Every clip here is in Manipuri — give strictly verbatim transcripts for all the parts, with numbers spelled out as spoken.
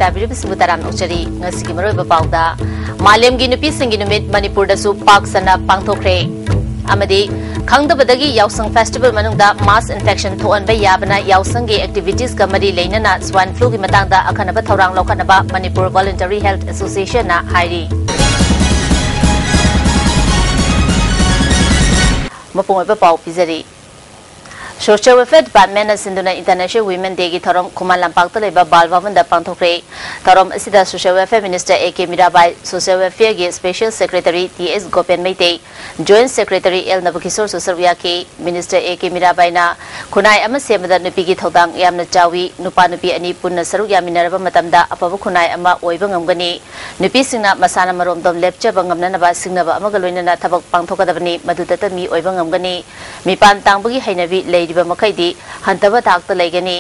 ꯇꯥꯕꯤꯔꯤꯕꯁꯤꯕꯨ ꯇꯔꯥꯝꯅ ꯑꯣꯛꯆꯔꯤ꯫ ꯉꯁꯤꯒꯤ ꯃꯔꯨꯑꯣꯏꯕ ꯄꯥꯎꯗ, ꯃꯥꯂꯦꯝꯒꯤ ꯅꯨꯄꯤꯁꯤꯡꯒꯤ ꯅꯨꯃꯤꯠ ꯃꯅꯤꯄꯨꯔꯗꯁꯨ ꯄꯥꯛ ꯁꯟꯅ ꯄꯥꯡꯊꯣꯛꯈ꯭ꯔꯦ꯫ ꯑꯃꯗꯤ ꯈꯪꯗꯕꯗꯒꯤ ꯌꯥꯎꯁꯪ ꯐꯦꯁꯇꯤꯚꯦꯜ ꯃꯅꯨꯡꯗ ꯃꯥꯁ ꯏꯟꯐꯦꯛꯁꯟ ꯊꯣꯛꯍꯟꯕ ꯌꯥꯕꯅ ꯌꯥꯎꯁꯪꯒꯤ ꯑꯦꯛꯇꯤꯚꯤꯇꯤꯁꯀ ꯃꯔꯤ ꯂꯩꯅꯅ ꯁ꯭ꯋꯥꯏꯟ ꯐ꯭ꯂꯨꯒꯤ ꯃꯇꯥꯡꯗ ꯑꯈꯟꯅꯕ ꯊꯧꯔꯥꯡ ꯂꯧꯈꯠꯅꯕ ꯃꯅꯤꯄꯨꯔ ꯚꯣꯂꯨꯟꯇꯔꯤ ꯍꯦꯜꯊ ꯑꯦꯁꯣꯁꯤꯌꯦꯁꯟꯅ ꯍꯥꯏꯔꯤ꯫ ꯃꯄꯨꯡ ꯑꯣꯏꯕ ꯄꯥꯎ ꯄꯤꯖꯔꯤ꯫ ꯁꯣꯁꯤꯌꯦꯜ ꯋꯦꯜꯐꯤꯌꯔ ꯗꯤꯄꯥꯔꯠꯃꯦꯟꯅ ꯁꯤꯟꯗꯨꯅ ꯏꯟꯇꯔꯅꯦꯁꯅꯦꯜ ꯋꯤꯃꯦꯟ ꯗꯦꯒꯤ ꯊꯧꯔꯝ ꯈꯨꯃꯟ ꯂꯝꯄꯥꯛꯇ ꯂꯩꯕ ꯕꯥꯜ ꯚꯕꯟꯗ ꯄꯥꯡꯊꯣꯛꯈ꯭ꯔꯦ꯫ ꯊꯧꯔꯝ ꯑꯁꯤꯗ social welfare minister A K Mirabai, social ꯋꯦꯜꯐꯤꯌꯔꯒꯤ special secretary T S Gopen Meitei, joint secretary L ꯅꯕꯀꯤꯁꯣꯔꯁꯨ ꯁꯔꯨꯛ ꯌꯥꯈꯤ꯫ ꯃꯤꯅꯤꯁꯇꯔ ꯑꯦ ꯀꯦ ꯃꯤꯔꯥꯕꯥꯏꯅ ꯈꯨꯟꯅꯥꯏ ꯑꯃ ꯁꯦꯝꯕꯗ ꯅꯨꯄꯤꯒꯤ ꯊꯧꯗꯥꯡ ꯌꯥꯝꯅ ꯆꯥꯎꯏ꯫ ꯅꯨꯄꯥ ꯅꯨꯄꯤ ꯑꯅꯤ ꯄꯨꯟꯅ ꯁꯔꯨꯛ ꯌꯥꯃꯤꯟꯅꯔꯕ ꯃꯇꯝꯗ ꯑꯐꯕ ꯈꯨꯟꯅꯥꯏ ꯑꯃ ꯑꯣꯏꯕ ꯉꯝꯒꯅꯤ꯫ ꯅꯨꯄꯤꯁꯤꯡꯅ ꯃꯁꯥꯅ ꯃꯔꯣꯝꯗꯣꯝ ꯂꯦꯞꯆꯕ ꯉꯝꯅꯅꯕ ꯁꯤꯡꯅꯕ ꯑꯃꯒ ꯂꯣꯏꯅꯅ ꯊꯕꯛ ꯄꯥꯡꯊꯣꯛꯀꯗꯕꯅꯤ꯫ ꯃꯗꯨꯗꯇ ꯃꯤ ꯑꯣꯏꯕ ꯉꯝꯒꯅꯤ꯫ ꯃꯤꯄꯥꯟ ꯇꯥꯡꯕꯒꯤ ꯍꯩꯅꯕꯤ ꯂꯩꯔꯤꯕ ꯃꯈꯩꯗꯤ ꯍꯟꯊꯕ ꯊꯥꯛꯇ ꯂꯩꯒꯅꯤ꯫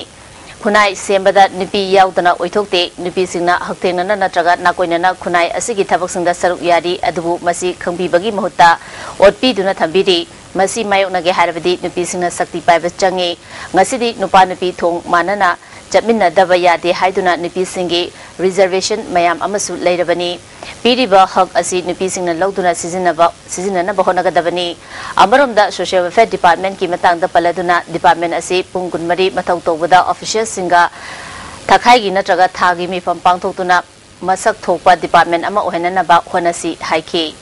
ꯈꯨꯟꯅꯥꯏ ꯁꯦꯝꯕꯗ ꯅꯨꯄꯤ ꯌꯥꯎꯗꯅ ꯑꯣꯏꯊꯣꯛꯇꯦ꯫ ꯅꯨꯄꯤꯁꯤꯡꯅ ꯍꯛꯊꯦꯡꯅꯅ ꯅꯠꯇ꯭ꯔꯒ ꯅꯥꯀꯣꯏꯅꯅ ꯈꯨꯟꯅꯥꯏ ꯑꯁꯤꯒꯤ ꯊꯕꯛꯁꯤꯡꯗ ꯁꯔꯨꯛ ꯌꯥꯔꯤ, ꯑꯗꯨꯕꯨ ꯃꯁꯤ ꯈꯪꯕꯤꯕꯒꯤ ꯃꯍꯨꯠꯇ ꯑꯣꯠꯄꯤꯗꯨꯅ ꯊꯝꯕꯤꯔꯤ꯫ ꯃꯁꯤ ꯃꯥꯌꯣꯛꯅꯒꯦ ꯍꯥꯏꯔꯕꯗꯤ ꯅꯨꯄꯤꯁꯤꯡꯅ ꯁꯛꯇꯤ ꯄꯥꯏꯕ ꯆꯪꯉꯤ꯫ ꯉꯁꯤꯗꯤ ꯅꯨꯄꯥ ꯅꯨꯄꯤ ꯊꯣꯡ ꯃꯥꯟꯅꯅ ꯆꯠꯃꯤꯟꯅꯗꯕ ꯌꯥꯗꯦ ꯍꯥꯏꯗꯨꯅ ꯅꯨꯄꯤꯁꯤꯡꯒꯤ ꯔꯤꯖꯔꯕꯦꯁꯟ ꯃꯌꯥꯝ ꯑꯃꯁꯨ ꯂꯩꯔꯕꯅꯤ꯫ ꯄꯤꯔꯤꯕ ꯍꯛ ꯑꯁꯤ ꯅꯨꯄꯤꯁꯤꯡꯅ ꯂꯧꯗꯨꯅ ꯁꯤꯖꯤꯟꯅꯕ, ꯁꯤꯖꯤꯟꯅꯅꯕ ꯍꯣꯠꯅꯒꯗꯕꯅꯤ꯫ ꯑꯃꯔꯣꯝꯗ ꯁꯣꯁꯤꯌꯦꯜ ꯋꯦꯜꯐꯤꯌꯔ ꯗꯤꯄꯥꯔꯠꯃꯦꯟꯠꯀꯤ ꯃꯇꯥꯡꯗ ꯄꯜꯂꯗꯨꯅ, ꯗꯤꯄꯥꯔꯠꯃꯦꯟꯠ ꯑꯁꯤ ꯄꯨꯡ ꯀꯨꯟꯃꯔꯤ ꯃꯊꯧ ꯇꯧꯕꯗ ꯑꯣꯐꯤꯁꯤꯌꯦꯜꯁꯤꯡꯒ ꯊꯥꯈꯥꯏꯒꯤ ꯅꯠꯇ꯭ꯔꯒ ꯊꯥꯒꯤ ꯃꯤꯐꯝ ꯄꯥꯡꯊꯣꯛꯇꯨꯅ ꯃꯁꯛ ꯊꯣꯛꯄ ꯗꯤꯄꯥꯔꯠꯃꯦꯟꯠ ꯑꯃ ꯑꯣꯏꯍꯟꯅꯅꯕ ꯍꯣꯠꯅꯁꯤ ꯍꯥꯏꯈꯤ꯫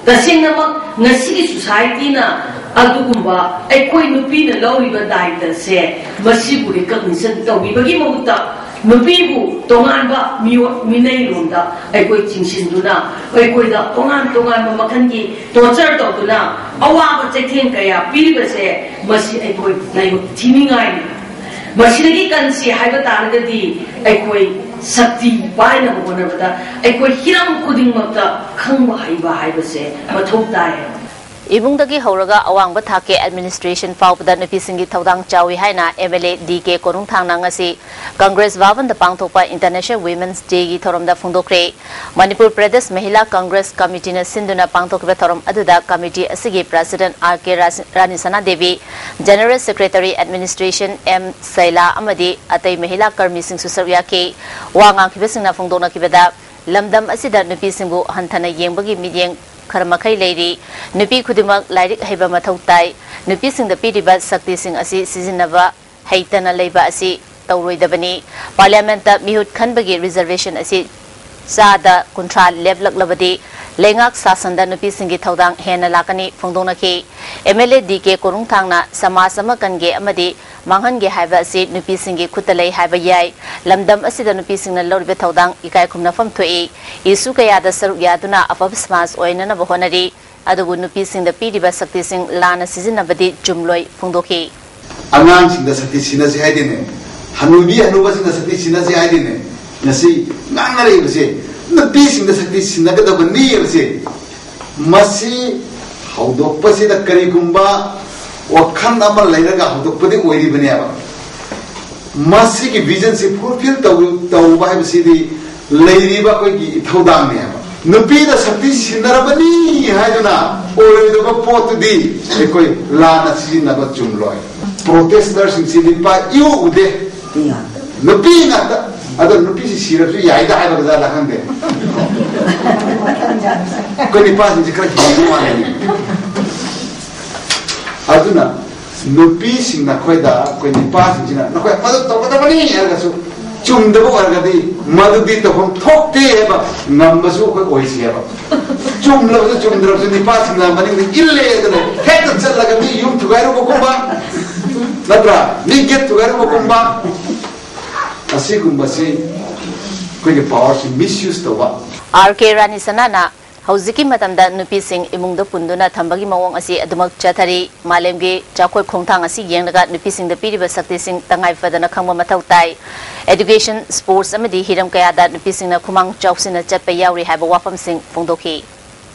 ꯇꯁꯦꯡꯅꯃꯛ ꯉꯁꯤꯒꯤ ꯁꯣꯁꯥꯏꯇꯤꯅ ꯑꯗꯨꯒꯨꯝꯕ ꯑꯩꯈꯣꯏ ꯅꯨꯄꯤꯅ ꯂꯧꯔꯤꯕ ꯗꯥꯏꯇꯁꯦ, ꯃꯁꯤꯕꯨ ꯔꯤꯀꯣꯛꯅꯤꯁꯟ ꯇꯧꯕꯤꯕꯒꯤ ꯃꯍꯨꯠꯇ ꯅꯨꯄꯤꯕꯨ ꯇꯣꯉꯥꯟꯕ ꯃꯤꯑꯣ-, ꯃꯤꯅꯩꯔꯣꯝꯗ ꯑꯩꯈꯣꯏ ꯆꯤꯡꯁꯤꯟꯗꯨꯅ ꯑꯩꯈꯣꯏꯗ ꯇꯣꯉꯥꯟ ꯇꯣꯉꯥꯟꯕ ꯃꯈꯜꯒꯤ ꯇꯣꯔꯆꯔ ꯇꯧꯗꯨꯅ ꯑꯋꯥꯕ ꯆꯩꯊꯦꯡ ꯀꯌꯥ ꯄꯤꯔꯤꯕꯁꯦ, ꯃꯁꯤ ꯑꯩꯈꯣꯏ ꯂꯥꯏꯕꯛ ꯊꯤꯅꯤꯡꯉꯥꯏꯅꯤ꯫ ꯃꯁꯤꯗꯒꯤ ꯀꯟꯁꯤ ꯍꯥꯏꯕ ꯇꯥꯔꯒꯗꯤ ꯑꯩꯈꯣꯏ ꯁꯛꯇꯤ ꯄꯥꯏꯅꯕ ꯍꯣꯠꯅꯕꯗ ꯑꯩꯈꯣꯏ ꯍꯤꯔꯝ ꯈꯨꯗꯤꯡꯃꯛꯇ ꯈꯪꯕ ꯍꯩꯕ ꯍꯥꯏꯕꯁꯦ ꯃꯊꯧ ꯇꯥꯏ꯫ ꯏꯃꯨꯡꯗꯒꯤ ꯍꯧꯔꯒ ꯑꯋꯥꯡꯕ ꯊꯥꯛꯀꯤ administration ꯐꯥꯎꯕꯗ ꯅꯨꯄꯤꯁꯤꯡꯒꯤ ꯊꯧꯗꯥꯡ ꯆꯥꯎꯏ ꯍꯥꯏꯅ MLA DK ꯀꯣꯅꯨꯡꯊꯥꯡꯅ ꯉꯁꯤ Congress ꯚꯕꯟꯗ ꯄꯥꯡꯊꯣꯛꯄ International Women's Dayꯒꯤ ꯊꯧꯔꯝꯗ ꯐꯣꯡꯗꯣꯛꯈ꯭ꯔꯦ꯫ ꯃꯅꯤꯄꯨꯔ ꯄ꯭ꯔꯗꯦꯁ ꯃꯍꯤꯂꯥ ꯀꯪꯒ꯭ꯔꯦꯁ ꯀꯃꯤꯇꯤꯅ ꯁꯤꯟꯗꯨꯅ ꯄꯥꯡꯊꯣꯛꯈꯤꯕ ꯊꯧꯔꯝ ꯑꯗꯨꯗ ꯀꯃꯤꯇꯤ ꯑꯁꯤꯒꯤ President R K ꯔꯥꯁ-, ꯔꯥꯅꯤ ꯁꯅꯥꯗꯦꯕꯤ, General Secretary Administration M ꯁꯩꯂꯥ ꯑꯃꯗꯤ ꯑꯇꯩ ꯃꯍꯤꯂꯥ ꯀꯔꯃꯤꯁꯤꯡꯁꯨ ꯁꯔꯨꯛ ꯌꯥꯈꯤ꯫ ꯋꯥ ꯉꯥꯡꯈꯤꯕꯁꯤꯡꯅ ꯐꯣꯡꯗꯣꯛꯅꯈꯤꯕꯗ, ꯂꯝꯗꯝ ꯑꯁꯤꯗ ꯅꯨꯄꯤꯁꯤꯡꯕꯨ ꯍꯟꯊꯅ ꯌꯦꯡꯕꯒꯤ ꯃꯤꯠꯌꯦꯡ ꯈꯔ ꯃꯈꯩ ꯂꯩꯔꯤ꯫ ꯅꯨꯄꯤ ꯈꯨꯗꯤꯡꯃꯛ ꯂꯥꯏꯔꯤꯛ ꯍꯩꯕ ꯃꯊꯧ ꯇꯥꯏ꯫ ꯅꯨꯄꯤꯁꯤꯡꯗ ꯄꯤꯔꯤꯕ ꯁꯛꯇꯤꯁꯤꯡ ꯑꯁꯤ ꯁꯤꯖꯤꯟꯅꯕ ꯍꯩꯇꯅ ꯂꯩꯕ ꯑꯁꯤ ꯇꯧꯔꯣꯏꯗꯕꯅꯤ꯫ Parliamentꯇ ꯃꯤꯍꯨꯠ ꯈꯟꯕꯒꯤ reservation ꯑꯁꯤ ꯆꯥꯗ ꯀꯨꯟꯊ꯭ꯔꯥ ꯂꯦꯞꯂꯛꯂꯕꯗꯤ ꯂꯩꯉꯥꯛ ꯁꯥꯁꯟꯗ ꯅꯨꯄꯤꯁꯤꯡꯒꯤ ꯊꯧꯗꯥꯡ ꯍꯦꯟꯅ ꯂꯥꯛꯀꯅꯤ ꯐꯣꯡꯗꯣꯛꯅꯈꯤ꯫ MLA DK ꯀꯣꯅꯨꯡꯊꯥꯡꯅ ꯁꯃꯥꯖ ꯑꯃ ꯀꯟꯒꯦ ꯑꯃꯗꯤ ꯃꯥꯡꯍꯟꯒꯦ ꯍꯥꯏꯕ ꯑꯁꯤ ꯅꯨꯄꯤꯁꯤꯡꯒꯤ ꯈꯨꯠꯇ ꯂꯩ ꯍꯥꯏꯕ ꯌꯥꯏ꯫ ꯂꯝꯗꯝ ꯑꯁꯤꯗ ꯅꯨꯄꯤꯁꯤꯡꯅ ꯂꯧꯔꯤꯕ ꯊꯧꯗꯥꯡ ꯏꯀꯥꯏ ꯈꯨꯝꯅꯐꯝ ꯊꯣꯛꯏ꯫ Issue ꯀꯌꯥꯗ ꯁꯔꯨꯛ ꯌꯥꯗꯨꯅ ꯑꯐꯕ ꯁꯃꯥꯖ ꯑꯣꯏꯅꯅꯕ ꯍꯣꯠꯅꯔꯤ꯫ ꯑꯗꯨꯕꯨ ꯅꯨꯄꯤꯁꯤꯡꯗ ꯄꯤꯔꯤꯕ ꯁꯛꯇꯤꯁꯤꯡ ꯂꯥꯟꯅ ꯁꯤꯖꯤꯟꯅꯕꯗꯤ ꯆꯨꯝꯂꯣꯏ ꯐꯣꯡꯗꯣꯛꯈꯤ꯫ ꯑꯉꯥꯡꯁꯤꯡꯗ ꯁꯛꯇꯤ ꯁꯤꯟꯅꯁꯤ ꯍꯥꯏꯗꯦꯅꯦ, ꯍꯅꯨꯕꯤ ꯍꯅꯨꯕꯁꯤꯡꯗ ꯁꯛꯇꯤ ꯁꯤꯟꯅꯁꯤ ꯍꯥꯏꯗꯦꯅꯦ꯫ ꯉꯁꯤ ꯉꯥꯡꯅꯔꯛꯏꯕꯁꯦ ꯅꯨꯄꯤꯁꯤꯡꯗ ꯁꯛꯇꯤ ꯁꯤꯟꯅꯒꯗꯕꯅꯤ ꯍꯥꯏꯕꯁꯦ, ꯃꯁꯤ ꯍꯧꯗꯣꯛꯄꯁꯤꯗ ꯀꯔꯤꯒꯨꯝꯕ ꯋꯥꯈꯜ ꯑꯃ ꯂꯩꯔꯒ ꯍꯧꯗꯣꯛꯄꯗꯤ ꯑꯣꯏꯔꯤꯕꯅꯦꯕ꯫ ꯃꯁꯤꯒꯤ visionꯁꯤ fulfill ꯇꯧ-, ꯇꯧꯕ ꯍꯥꯏꯕꯁꯤꯗꯤ ꯂꯩꯔꯤꯕ ꯑꯩꯈꯣꯏꯒꯤ ꯏꯊꯧꯗꯥꯡꯅꯦꯕ꯫ ꯅꯨꯄꯤꯗ ꯁꯛꯇꯤ ꯁꯤꯟꯅꯔꯕꯅꯤ ꯍꯥꯏꯗꯨꯅ ꯑꯣꯏꯔꯣꯏꯗꯕ ꯄꯣꯠꯇꯨꯗꯤ ꯑꯩꯈꯣꯏ ꯂꯥꯟꯅ ꯁꯤꯖꯤꯟꯅꯕ ꯆꯨꯝꯂꯣꯏ꯫ Protesterꯁꯤꯡꯁꯤ ꯅꯨꯄꯥ ꯏꯎ ꯎꯗꯦ, ꯅꯨꯄꯤ ꯉꯥꯛꯇ꯫ ꯑꯗꯣ ꯅꯨꯄꯤꯁꯤ ꯁꯤꯔꯁꯨ ꯌꯥꯏꯗ ꯍꯥꯏꯕ ꯖꯥꯠꯂ ꯈꯪꯗꯦ꯫ ꯑꯩꯈꯣꯏ ꯅꯨꯄꯥꯁꯤꯡꯁꯤ ꯈꯔ ꯍꯦꯟꯕ ꯃꯥꯜꯂꯦ꯫ ꯑꯗꯨꯅ ꯅꯨꯄꯤꯁꯤꯡꯅ ꯑꯩꯈꯣꯏꯗ, ꯑꯩꯈꯣꯏ ꯅꯨꯄꯥꯁꯤꯡꯁꯤꯅ ꯅꯈꯣꯏ ꯃꯗꯨ ꯇꯧꯒꯗꯕꯅꯤ ꯍꯥꯏꯔꯒꯁꯨ ꯆꯨꯝꯗꯕ ꯑꯣꯏꯔꯒꯗꯤ ꯃꯗꯨꯗꯤ ꯇꯧꯐꯝ ꯊꯣꯛꯇꯦ ꯍꯥꯏꯕ ꯉꯝꯕꯁꯨ ꯑꯩꯈꯣꯏ ꯑꯣꯏꯁꯤ ꯍꯥꯏꯕ꯫ ꯆꯨꯝꯂꯕꯁꯨ ꯆꯨꯝꯗ꯭ꯔꯕꯁꯨ ꯅꯨꯄꯥꯁꯤꯡꯅ ꯃꯅꯤꯡꯗ ꯏꯜꯂꯦ ꯑꯗꯨꯅ ꯍꯦꯛꯇ ꯆꯠꯂꯒ ꯃꯤ ꯌꯨꯝ ꯊꯨꯒꯥꯏꯔꯨꯕꯒꯨꯝꯕ, ꯅꯠꯇ꯭ꯔꯥ? ꯃꯤ gate ꯊꯨꯒꯥꯏꯔꯨꯕꯒꯨꯝꯕ, ꯑꯁꯤꯒꯨꯝꯕꯁꯤ ꯑꯩꯈꯣꯏꯒꯤ powerꯁꯤ misuse ꯇꯧꯕ꯫ R K ꯔꯥꯅꯤ ꯁꯅꯥꯅ ꯍꯧꯖꯤꯛꯀꯤ ꯃꯇꯝꯗ ꯅꯨꯄꯤꯁꯤꯡ ꯏꯃꯨꯡꯗ ꯄꯨꯟꯗꯨꯅ ꯊꯝꯕꯒꯤ ꯃꯑꯣꯡ ꯑꯁꯤ ꯑꯗꯨꯃꯛ ꯆꯠꯊꯔꯤ꯫ ꯃꯥꯂꯦꯝꯒꯤ ꯆꯥꯎꯈꯠ ꯈꯣꯡꯊꯥꯡ ꯑꯁꯤ ꯌꯦꯡꯂꯒ ꯅꯨꯄꯤꯁꯤꯡꯗ ꯄꯤꯔꯤꯕ ꯁꯛꯇꯤꯁꯤꯡ ꯇꯉꯥꯏ ꯐꯗꯅ ꯈꯪꯕ ꯃꯊꯧ ꯇꯥꯏ꯫ Education, sports ꯑꯃꯗꯤ ꯍꯤꯔꯝ ꯀꯌꯥꯗ ꯅꯨꯄꯤꯁꯤꯡꯅ ꯈꯨꯃꯥꯡ ꯆꯥꯎꯁꯤꯟꯅ ꯆꯠꯄ ꯌꯥꯎꯔꯤ ꯍꯥꯏꯕ ꯋꯥꯐꯝꯁꯤꯡ ꯐꯣꯡꯗꯣꯛꯈꯤ꯫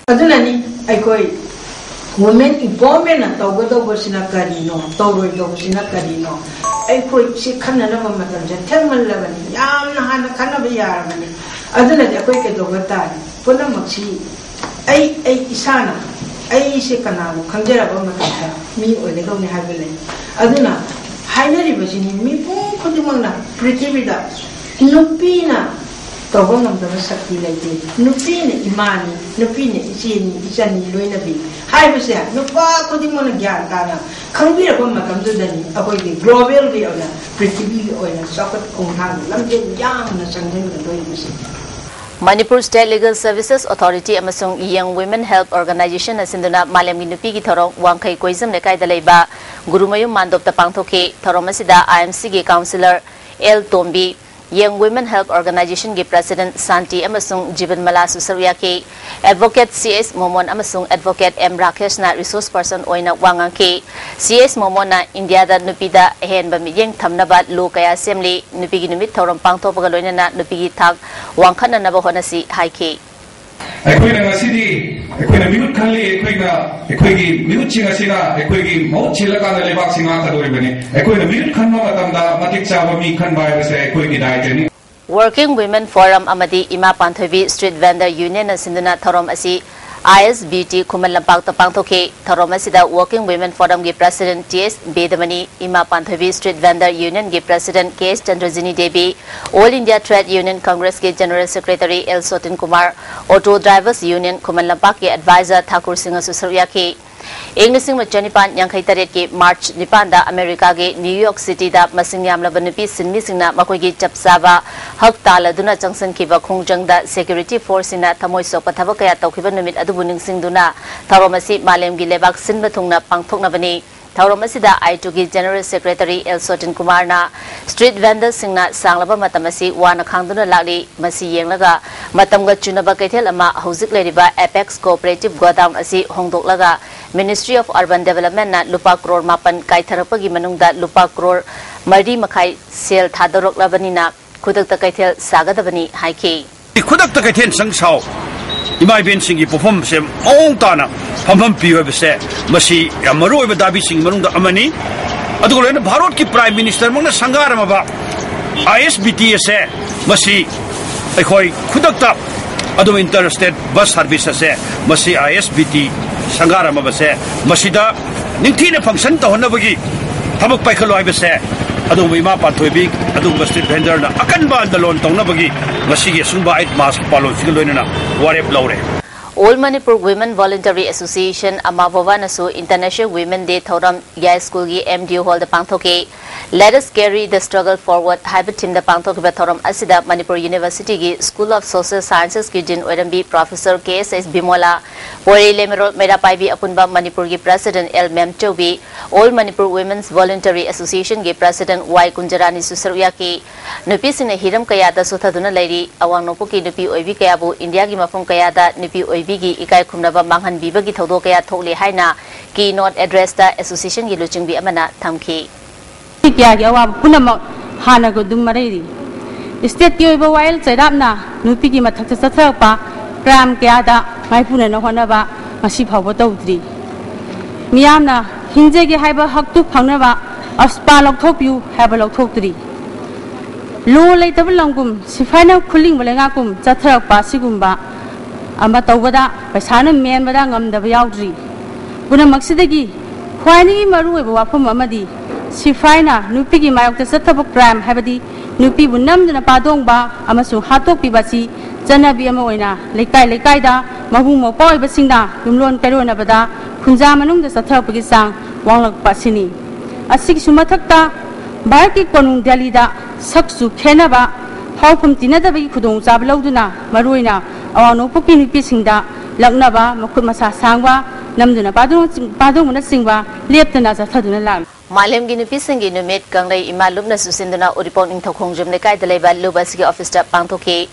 ꯑꯗꯨꯅꯅꯤ ꯑꯩꯈꯣꯏ Women empowerment ꯇꯧꯒꯗꯧꯕꯁꯤꯅ ꯀꯔꯤꯅꯣ, ꯇꯧꯔꯣꯏꯗꯧꯕꯁꯤꯅ ꯀꯔꯤꯅꯣ? ꯑꯩꯈꯣꯏ ꯁꯤ ꯈꯟꯅꯅꯕ ꯃꯇꯝꯁꯦ ꯊꯦꯡꯃꯜꯂꯕꯅꯤ, ꯌꯥꯝꯅ ꯍꯥꯟꯅ ꯈꯟꯅꯕ ꯌꯥꯔꯕꯅꯤ꯫ ꯑꯗꯨꯅꯗꯤ ꯑꯩꯈꯣꯏ ꯀꯩꯗꯧꯕ ꯇꯥꯔꯦ? ꯄꯨꯝꯅꯃꯛꯁꯤ ꯑꯩ, ꯑꯩ ꯏꯁꯥꯅ, ꯑꯩꯁꯦ ꯀꯅꯥꯅꯣ ꯈꯪꯖꯔꯕ ꯃꯇꯝꯗ ꯃꯤ ꯑꯣꯏꯒꯗꯧꯅꯤ ꯍꯥꯏꯕ ꯂꯩ꯫ ꯑꯗꯨꯅ ꯍꯥꯏꯅꯔꯤꯕꯁꯤꯅꯤ, ꯃꯤꯄꯨꯝ ꯈꯨꯗꯤꯡꯃꯛꯅ ꯄ꯭ꯔꯤꯊꯤꯕꯤꯗ ꯅꯨꯄꯤꯅ ꯇꯧꯕ ꯉꯝꯗꯕ ꯁꯛꯇꯤ ꯂꯩꯇꯦ꯫ ꯅꯨꯄꯤꯅ ꯏꯃꯥꯅꯤ, ꯅꯨꯄꯤꯅ ꯏꯆꯦꯅꯤ, ꯏꯆꯟꯅꯤ, ꯂꯣꯏꯅꯕꯤ ꯍꯥꯏꯕꯁꯦ ꯅꯨꯄꯥ ꯈꯨꯗꯤꯡꯃꯛꯅ ꯒ꯭ꯌꯥꯟ ꯇꯥꯅ ꯈꯪꯕꯤꯔꯕ ꯃꯇꯝꯗꯨꯗꯅꯤ ꯑꯩꯈꯣꯏꯒꯤ ꯒ꯭ꯂꯣꯕꯦꯜꯒꯤ ꯑꯣꯏꯅ, ꯄ꯭ꯔꯤꯊꯤꯕꯤꯒꯤ ꯑꯣꯏꯅ ꯆꯥꯎꯈꯠ ꯈꯣꯡꯊꯥꯡꯗ ꯂꯝꯖꯦꯜ ꯌꯥꯡꯅ ꯆꯪꯁꯤꯟꯒꯗꯣꯔꯤꯕꯁꯦ꯫ Manipur state legal services authority ꯑꯃꯁꯨꯡ ꯌꯪ ꯋꯤꯃꯦꯟ ꯍꯦꯜꯞ ꯑꯣꯔꯒꯅꯥꯏꯖꯦꯁꯟꯅ ꯁꯤꯟꯗꯨꯅ ꯃꯥꯂꯦꯝꯒꯤ ꯅꯨꯄꯤꯒꯤ ꯊꯧꯔꯝ ꯋꯥꯡꯈꯩ ꯀꯣꯏꯖꯝ ꯂꯩꯀꯥꯏꯗ ꯂꯩꯕ ꯒꯨꯔꯨꯃꯌꯨꯝ ꯃꯥꯟꯗꯣꯞꯇ ꯄꯥꯡꯊꯣꯛꯈꯤ꯫ ꯊꯧꯔꯝ ꯑꯁꯤꯗ ꯑꯥꯏ ꯑꯦꯝ ꯁꯤꯒꯤ ꯀꯥꯎꯟꯁꯤꯂꯔ ꯑꯦꯜ ꯇꯣꯝꯕꯤ, ꯌꯪ ꯋꯤꯃꯦꯟ ꯍꯦꯜꯞ ꯑꯣꯔꯒꯅꯥꯏꯖꯦꯁꯟꯒꯤ ꯄ꯭ꯔꯦꯁꯤꯗꯦꯟꯠ ꯁꯥꯟꯇꯤ ꯑꯃꯁꯨꯡ ꯖꯤꯕꯟꯃꯂꯥꯁꯨ ꯁꯔꯨꯛ ꯌꯥꯈꯤ꯫ ꯑꯦꯗꯚꯣꯀꯦꯠ ꯁꯤ ꯑꯦꯁ ꯃꯣꯃꯣꯟ ꯑꯃꯁꯨꯡ ꯑꯦꯗꯚꯣꯀꯦꯠ ꯑꯦꯝ ꯔꯥꯀꯦꯁꯅ ꯔꯤꯁꯣꯔꯁ ꯄꯔꯁꯟ ꯑꯣꯏꯅ ꯋꯥ ꯉꯥꯡꯈꯤ꯫ ꯁꯤ ꯑꯦꯁ ꯃꯣꯃꯣꯟꯅ ꯏꯟꯗꯤꯌꯥꯗ ꯅꯨꯄꯤꯗ ꯑꯍꯦꯟꯕ ꯃꯤꯠꯌꯦꯡ ꯊꯝꯅꯕ ꯂꯣ ꯀꯌꯥ ꯁꯦꯝꯂꯤ, ꯅꯨꯄꯤꯒꯤ ꯅꯨꯃꯤꯠ ꯊꯧꯔꯝ ꯄꯥꯡꯊꯣꯛꯄꯒ ꯂꯣꯏꯅꯅ ꯅꯨꯄꯤꯒꯤ ꯊꯥꯛ ꯋꯥꯡꯈꯠꯅꯅꯕ ꯍꯣꯠꯅꯁꯤ ꯍꯥꯏꯈꯤ꯫ ꯑꯩꯈꯣꯏꯅ ꯉꯁꯤꯗꯤ ꯑꯩꯈꯣꯏꯅ ꯃꯤꯍꯨꯠ ꯈꯜꯂꯤ, ꯑꯩꯈꯣꯏꯅ, ꯑꯩꯈꯣꯏꯒꯤ ꯃꯤꯍꯨꯠꯁꯤꯡ ꯑꯁꯤꯅ ꯑꯩꯈꯣꯏꯒꯤ ꯃꯍꯨꯠ ꯁꯤꯜꯂꯀꯥꯟꯗ ꯂꯩꯕꯥꯛꯁꯤ ꯉꯥꯛꯀꯗꯧꯔꯤꯕꯅꯤ꯫ ꯑꯩꯈꯣꯏꯅ ꯃꯤꯍꯨꯠ ꯈꯟꯕ ꯃꯇꯝꯗ ꯃꯇꯤꯛ ꯆꯥꯕ ꯃꯤ ꯈꯟꯕ ꯍꯥꯏꯕꯁꯦ ꯑꯩꯈꯣꯏꯒꯤ ꯗꯥꯏꯇꯅꯤ꯫ Working Women Forum ꯑꯃꯗꯤ ꯏꯃꯥ ꯄꯥꯟꯊꯣꯏꯕꯤ ꯁ꯭ꯇ꯭ꯔꯤꯠ ꯚꯦꯟꯗꯔ ꯌꯨꯅꯤꯌꯟꯅ ꯁꯤꯟꯗꯨꯅ ꯊꯧꯔꯝ ꯑꯁꯤ ꯑꯥꯏ ꯑꯦꯁ ꯕꯤ ꯇꯤ ꯈꯨꯃꯟ ꯂꯝꯄꯥꯛꯇ ꯄꯥꯡꯊꯣꯛꯈꯤ꯫ ꯊꯧꯔꯝ ꯑꯁꯤꯗ Working Women Forumꯒꯤ president T S Bedamani, Ima Panthoibi street vendor ꯌꯨꯅꯤꯌꯟꯒꯤ president K S Chandrajini Devi, All India Trade Union Congressꯀꯤ general secretary L Sotin Kumar, auto drivers union Khuman ꯂꯝꯄꯥꯛꯀꯤ ꯑꯦꯗꯚꯥꯏꯖꯔ ꯊꯥꯀꯨꯔ ꯁꯤꯡꯍꯁꯨ ꯁꯔꯨꯛ ꯌꯥꯈꯤ꯫ ꯏꯪ ꯂꯤꯁꯤꯡ ꯑꯃ ꯆꯅꯤꯄꯥꯟ ꯌꯥꯡꯈꯩ ꯇꯔꯦꯠꯀꯤ ꯃꯥꯔꯆ ꯅꯤꯄꯥꯟꯗ ꯑꯃꯦꯔꯤꯀꯥꯒꯤ ꯅ꯭ꯌꯨ ꯌꯣꯔꯛ ꯁꯤꯇꯤꯗ ꯃꯁꯤꯡ ꯌꯥꯝꯂꯕ ꯅꯨꯄꯤ ꯁꯤꯟꯃꯤꯁꯤꯡꯅ ꯃꯈꯣꯏꯒꯤ ꯆꯞ ꯆꯥꯕ ꯍꯛ ꯇꯥꯜꯂꯗꯨꯅ ꯆꯪꯁꯤꯟꯈꯤꯕ ꯈꯣꯡꯖꯪꯗ ꯁꯦꯀ꯭ꯌꯨꯔꯤꯇꯤ ꯐꯣꯔꯁꯁꯤꯡꯅ ꯊꯃꯣꯏ ꯁꯣꯛꯄ ꯊꯕꯛ ꯀꯌꯥ ꯇꯧꯈꯤꯕ ꯅꯨꯃꯤꯠ ꯑꯗꯨꯕꯨ ꯅꯤꯡꯁꯤꯡꯗꯨꯅ ꯊꯧꯔꯝ ꯑꯁꯤ ꯃꯥꯂꯦꯝꯒꯤ ꯂꯩꯕꯥꯛ ꯁꯤꯟꯕ ꯊꯨꯡꯅ ꯄꯥꯡꯊꯣꯛꯅꯕꯅꯤ꯫ ꯊꯧꯔꯝ ꯑꯁꯤꯗ ꯑꯥꯏ ꯇꯨꯒꯤ ꯖꯦꯅꯔꯦꯜ ꯁꯦꯀ꯭ꯔꯦꯇꯔꯤ ꯑꯦꯜ ꯁꯣꯇꯤꯟ ꯀꯨꯃꯥꯔꯅ ꯁ꯭ꯇ꯭ꯔꯤꯠ ꯚꯦꯟꯗꯔꯁꯤꯡꯅ ꯁꯥꯡꯂꯕ ꯃꯇꯝ ꯑꯁꯤ ꯋꯥꯅ ꯈꯥꯡꯗꯨꯅ ꯂꯥꯛꯂꯤ, ꯃꯁꯤ ꯌꯦꯡꯂꯒ ꯃꯇꯝꯒ ꯆꯨꯅꯕ ꯀꯩꯊꯦꯜ ꯑꯃ ꯍꯧꯖꯤꯛ ꯂꯩꯔꯤꯕ ꯑꯦꯄꯦꯛꯁ ꯀꯣꯑꯣꯄꯔꯦꯇꯤꯚ ꯒꯣꯗꯥꯎꯟ ꯑꯁꯤ ꯍꯣꯡꯗꯣꯛꯂꯒ Ministry of Urban Developmentꯅ ꯂꯨꯄꯥ ꯀ꯭ꯔꯣꯔ ꯃꯥꯄꯟ ꯀꯥꯏꯊꯔꯛꯄꯒꯤ ꯃꯅꯨꯡꯗ ꯂꯨꯄꯥ ꯀ꯭ꯔꯣꯔ ꯃꯔꯤ ꯃꯈꯥꯏ ꯁꯦꯜ ꯊꯥꯗꯣꯔꯛꯂꯕꯅꯤꯅ ꯈꯨꯗꯛꯇ ꯀꯩꯊꯦꯜ ꯁꯥꯒꯗꯕꯅꯤ ꯍꯥꯏꯈꯤ꯫ ꯈꯨꯗꯛꯇ ꯀꯩꯊꯦꯜ ꯁꯪ ꯁꯥꯎ꯫ ꯏꯃꯥ ꯏꯕꯦꯟꯁꯤꯡꯒꯤ ꯄꯣꯛꯐꯝꯁꯦ ꯃꯑꯣꯡ ꯇꯥꯅ ꯐꯝꯐꯝ ꯄꯤꯌꯨ ꯍꯥꯏꯕꯁꯦ ꯃꯁꯤ ꯌꯥꯝ ꯃꯔꯨ ꯑꯣꯏꯕ ꯗꯥꯕꯤꯁꯤꯡꯒꯤ ꯃꯅꯨꯡꯗ ꯑꯃꯅꯤ꯫ ꯑꯗꯨꯒ ꯂꯣꯏꯅꯅ ꯚꯥꯔꯠꯀꯤ Prime Minister ꯃꯛꯅ ꯁꯪꯒꯥꯔꯝꯃꯕ I S B T ꯑꯁꯦ ꯃꯁꯤ ꯑꯩꯈꯣꯏ ꯈꯨꯗꯛꯇ ꯑꯗꯨꯝ inter state bus service ꯑꯁꯦ ꯃꯁꯤ I S B T ꯁꯪꯒꯥꯔꯝꯃꯕꯁꯦ ꯃꯁꯤꯗ ꯅꯤꯡꯊꯤꯅ function ꯇꯧꯍꯟꯅꯕꯒꯤ ꯊꯕꯛ ꯄꯥꯏꯈꯠꯂꯨ ꯍꯥꯏꯕꯁꯦ ꯑꯗꯨꯒꯨꯝꯕ ꯏꯃꯥ ꯄꯥꯟꯊꯣꯏꯕꯤ, ꯑꯗꯨꯒꯨꯝꯕ street vendorꯅ ꯑꯀꯟꯕ ꯑꯥꯟꯗꯣꯂꯣꯟ ꯇꯧꯅꯕꯒꯤ ꯉꯁꯤꯒꯤ ꯑꯁꯨꯝꯕ ꯑꯩꯠ ꯃꯥꯔꯆꯀꯤ ꯄꯥꯂꯣꯟꯁꯤꯒ ꯂꯣꯏꯅꯅ ꯋꯥꯔꯦꯞ ꯂꯧꯔꯦ꯫ All Manipur Women Voluntary Association ꯑꯃꯥꯕꯣꯕꯥꯅꯁꯨ International Women Day ꯊꯧꯔꯝ ꯌꯥꯏ ꯁ꯭ꯀꯨꯜꯒꯤ M D U hallꯗ ꯄꯥꯡꯊꯣꯛꯈꯤ꯫ Let us carry the struggle forward ꯍꯥꯏꯕ themeꯗ ꯄꯥꯡꯊꯣꯛꯈꯤꯕ ꯊꯧꯔꯝ ꯑꯁꯤꯗ Manipur Universityꯒꯤ School of Social Sciencesꯀꯤ Dean ꯑꯣꯏꯔꯝꯕꯤ Professor K S S ꯕꯤꯃꯣꯂꯥ, ꯄꯣꯏꯔꯩ ꯂꯩꯃꯔꯣꯜ ꯃꯩꯔꯥ ꯄꯥꯏꯕꯤ ꯑꯄꯨꯟꯕ ꯃꯅꯤꯄꯨꯔꯒꯤ President L ꯃꯦꯝꯆꯧꯕꯤ, All Manipur Women's Voluntary Associationꯒꯤ President ꯋꯥꯏ ꯀꯨꯟꯖꯔꯥꯅꯤꯁꯨ ꯁꯔꯨꯛ ꯌꯥꯈꯤ꯫ ꯅꯨꯄꯤꯁꯤꯡꯅ ꯍꯤꯔꯝ ꯀꯌꯥꯗ ꯁꯣꯊꯗꯨꯅ ꯂꯩꯔꯤ꯫ ꯑꯋꯥꯡ ꯅꯣꯡꯄꯣꯛꯀꯤ ꯅꯨꯄꯤ ꯑꯣꯏꯕꯤ ꯀꯌꯥꯕꯨ ꯏꯟꯗꯤꯌꯥꯒꯤ ꯃꯐꯝ ꯀꯌꯥꯗ ꯅꯨꯄꯤ ꯑꯣꯏꯕꯤꯒꯤ ꯏꯀꯥꯏ ꯈꯨꯝꯅꯕ ꯃꯥꯡꯍꯟꯕꯤꯕꯒꯤ ꯊꯧꯗꯣꯛ ꯀꯌꯥ ꯊꯣꯛꯂꯤ ꯍꯥꯏꯅ keynote addressꯇ associationꯒꯤ ꯂꯨꯆꯤꯡꯕꯤ ꯑꯃꯅ ꯊꯝꯈꯤ꯫ ꯀꯌꯥꯒꯤ ꯑꯋꯥꯕ ꯄꯨꯝꯅꯃꯛ ꯍꯥꯟꯅꯒ ꯑꯗꯨꯝ ꯃꯔꯩꯔꯤ꯫ Stateꯀꯤ ꯑꯣꯏꯕ ꯋꯥꯌꯦꯜ ꯆꯩꯔꯥꯛꯅ ꯅꯨꯄꯤꯒꯤ ꯃꯊꯛꯇ ꯆꯠꯊꯔꯛꯄ crime ꯀꯌꯥꯗ ꯃꯥꯏꯄꯨꯅꯅ ꯍꯣꯠꯅꯕ ꯉꯁꯤ ꯐꯥꯎꯕ ꯇꯧꯗ꯭ꯔꯤ꯫ ꯃꯤꯌꯥꯝꯅ ꯍꯤꯡꯖꯒꯦ ꯍꯥꯏꯕ ꯍꯛꯇꯨ ꯐꯪꯅꯕ ꯑꯁꯄꯥ ꯂꯧꯊꯣꯛꯄꯤꯌꯨ ꯍꯥꯏꯕ ꯂꯧꯊꯣꯛꯇ꯭ꯔꯤ꯫ ꯂꯣ ꯂꯩꯇꯕ ꯂꯝꯒꯨꯝ ꯁꯤꯐꯥꯏꯅ ꯈꯨꯂꯤꯡꯕ ꯂꯩꯉꯥꯛꯀꯨꯝ ꯆꯠꯊꯔꯛꯄ ꯑꯁꯤꯒꯨꯝꯕ ꯑꯃ ꯇꯧꯕꯗ ꯄꯩꯁꯥꯅ ꯃꯦꯟꯕꯗ ꯉꯝꯗꯕ ꯌꯥꯎꯗ꯭ꯔꯤ꯫ ꯄꯨꯝꯅꯃꯛꯁꯤꯗꯒꯤ ꯈ꯭ꯋꯥꯏꯗꯒꯤ ꯃꯔꯨꯑꯣꯏꯕ ꯋꯥꯐꯝ ꯑꯃꯗꯤ ꯁꯤꯐꯥꯏꯅ ꯅꯨꯄꯤꯒꯤ ꯃꯥꯌꯣꯛꯇ ꯆꯠꯊꯕ crime ꯍꯥꯏꯕꯗꯤ ꯅꯨꯄꯤꯕꯨ ꯅꯝꯗꯨꯅ ꯄꯥꯗꯣꯡꯕ ꯑꯃꯁꯨꯡ ꯍꯥꯠꯇꯣꯛꯄꯤꯕ ꯑꯁꯤ ꯆꯠꯅꯕꯤ ꯑꯃ ꯑꯣꯏꯅ ꯂꯩꯀꯥꯏ ꯂꯩꯀꯥꯏꯗ ꯃꯕꯨꯡ ꯃꯧꯄ꯭ꯋꯥ ꯑꯣꯏꯕꯁꯤꯡꯅ ꯌꯨꯝꯂꯣꯟ ꯀꯩꯔꯣꯟꯅꯕꯗ ꯈꯨꯟꯖꯥ ꯃꯅꯨꯡꯗ ꯆꯠꯊꯔꯛꯄꯒꯤ ꯆꯥꯡ ꯋꯥꯡꯂꯛꯄ ꯑꯁꯤꯅꯤ꯫ ꯑꯁꯤꯒꯤꯁꯨ ꯃꯊꯛꯇ ꯚꯥꯔꯠꯀꯤ ꯀꯣꯅꯨꯡ ꯗꯦꯜꯂꯤꯗ ꯁꯛꯆꯨ ꯈꯦꯟꯅꯕ ꯍꯧꯐꯝ ꯇꯤꯟꯅꯗꯕꯒꯤ ꯈꯨꯗꯣꯡꯆꯥꯕ ꯂꯧꯗꯨꯅ ꯃꯔꯨꯑꯣꯏꯅ ꯑꯋꯥꯡ ꯅꯣꯡꯄꯣꯛꯀꯤ ꯅꯨꯄꯤꯁꯤꯡꯗ ꯂꯛꯅꯕ, ꯃꯈꯨꯠ ꯃꯁꯥ ꯁꯥꯡꯕ, ꯅꯝꯗꯨꯅ ꯄꯥꯗꯣꯡ- ꯄꯥꯗꯣꯡꯕꯅꯆꯤꯡꯕ ꯂꯦꯞꯇꯅ ꯆꯠꯊꯗꯨꯅ ꯂꯥꯛꯂꯤ꯫ ꯃꯥꯂꯦꯝꯒꯤ ꯅꯨꯄꯤꯁꯤꯡꯒꯤ ꯅꯨꯃꯤꯠ ꯀꯪꯂꯩ ꯏꯃꯥ ꯂꯨꯞꯅ ꯆꯨꯁꯤꯟꯗꯨꯅ ꯎꯔꯤꯄꯣꯛ ꯅꯤꯡꯊꯧ ꯈꯣꯡꯖꯣꯝ ꯂꯩꯀꯥꯏꯗ ꯂꯩꯕ ꯂꯨꯞ ꯑꯁꯤꯒꯤ ꯑꯣꯐꯤꯁꯇ ꯄꯥꯡꯊꯣꯛꯈꯤ꯫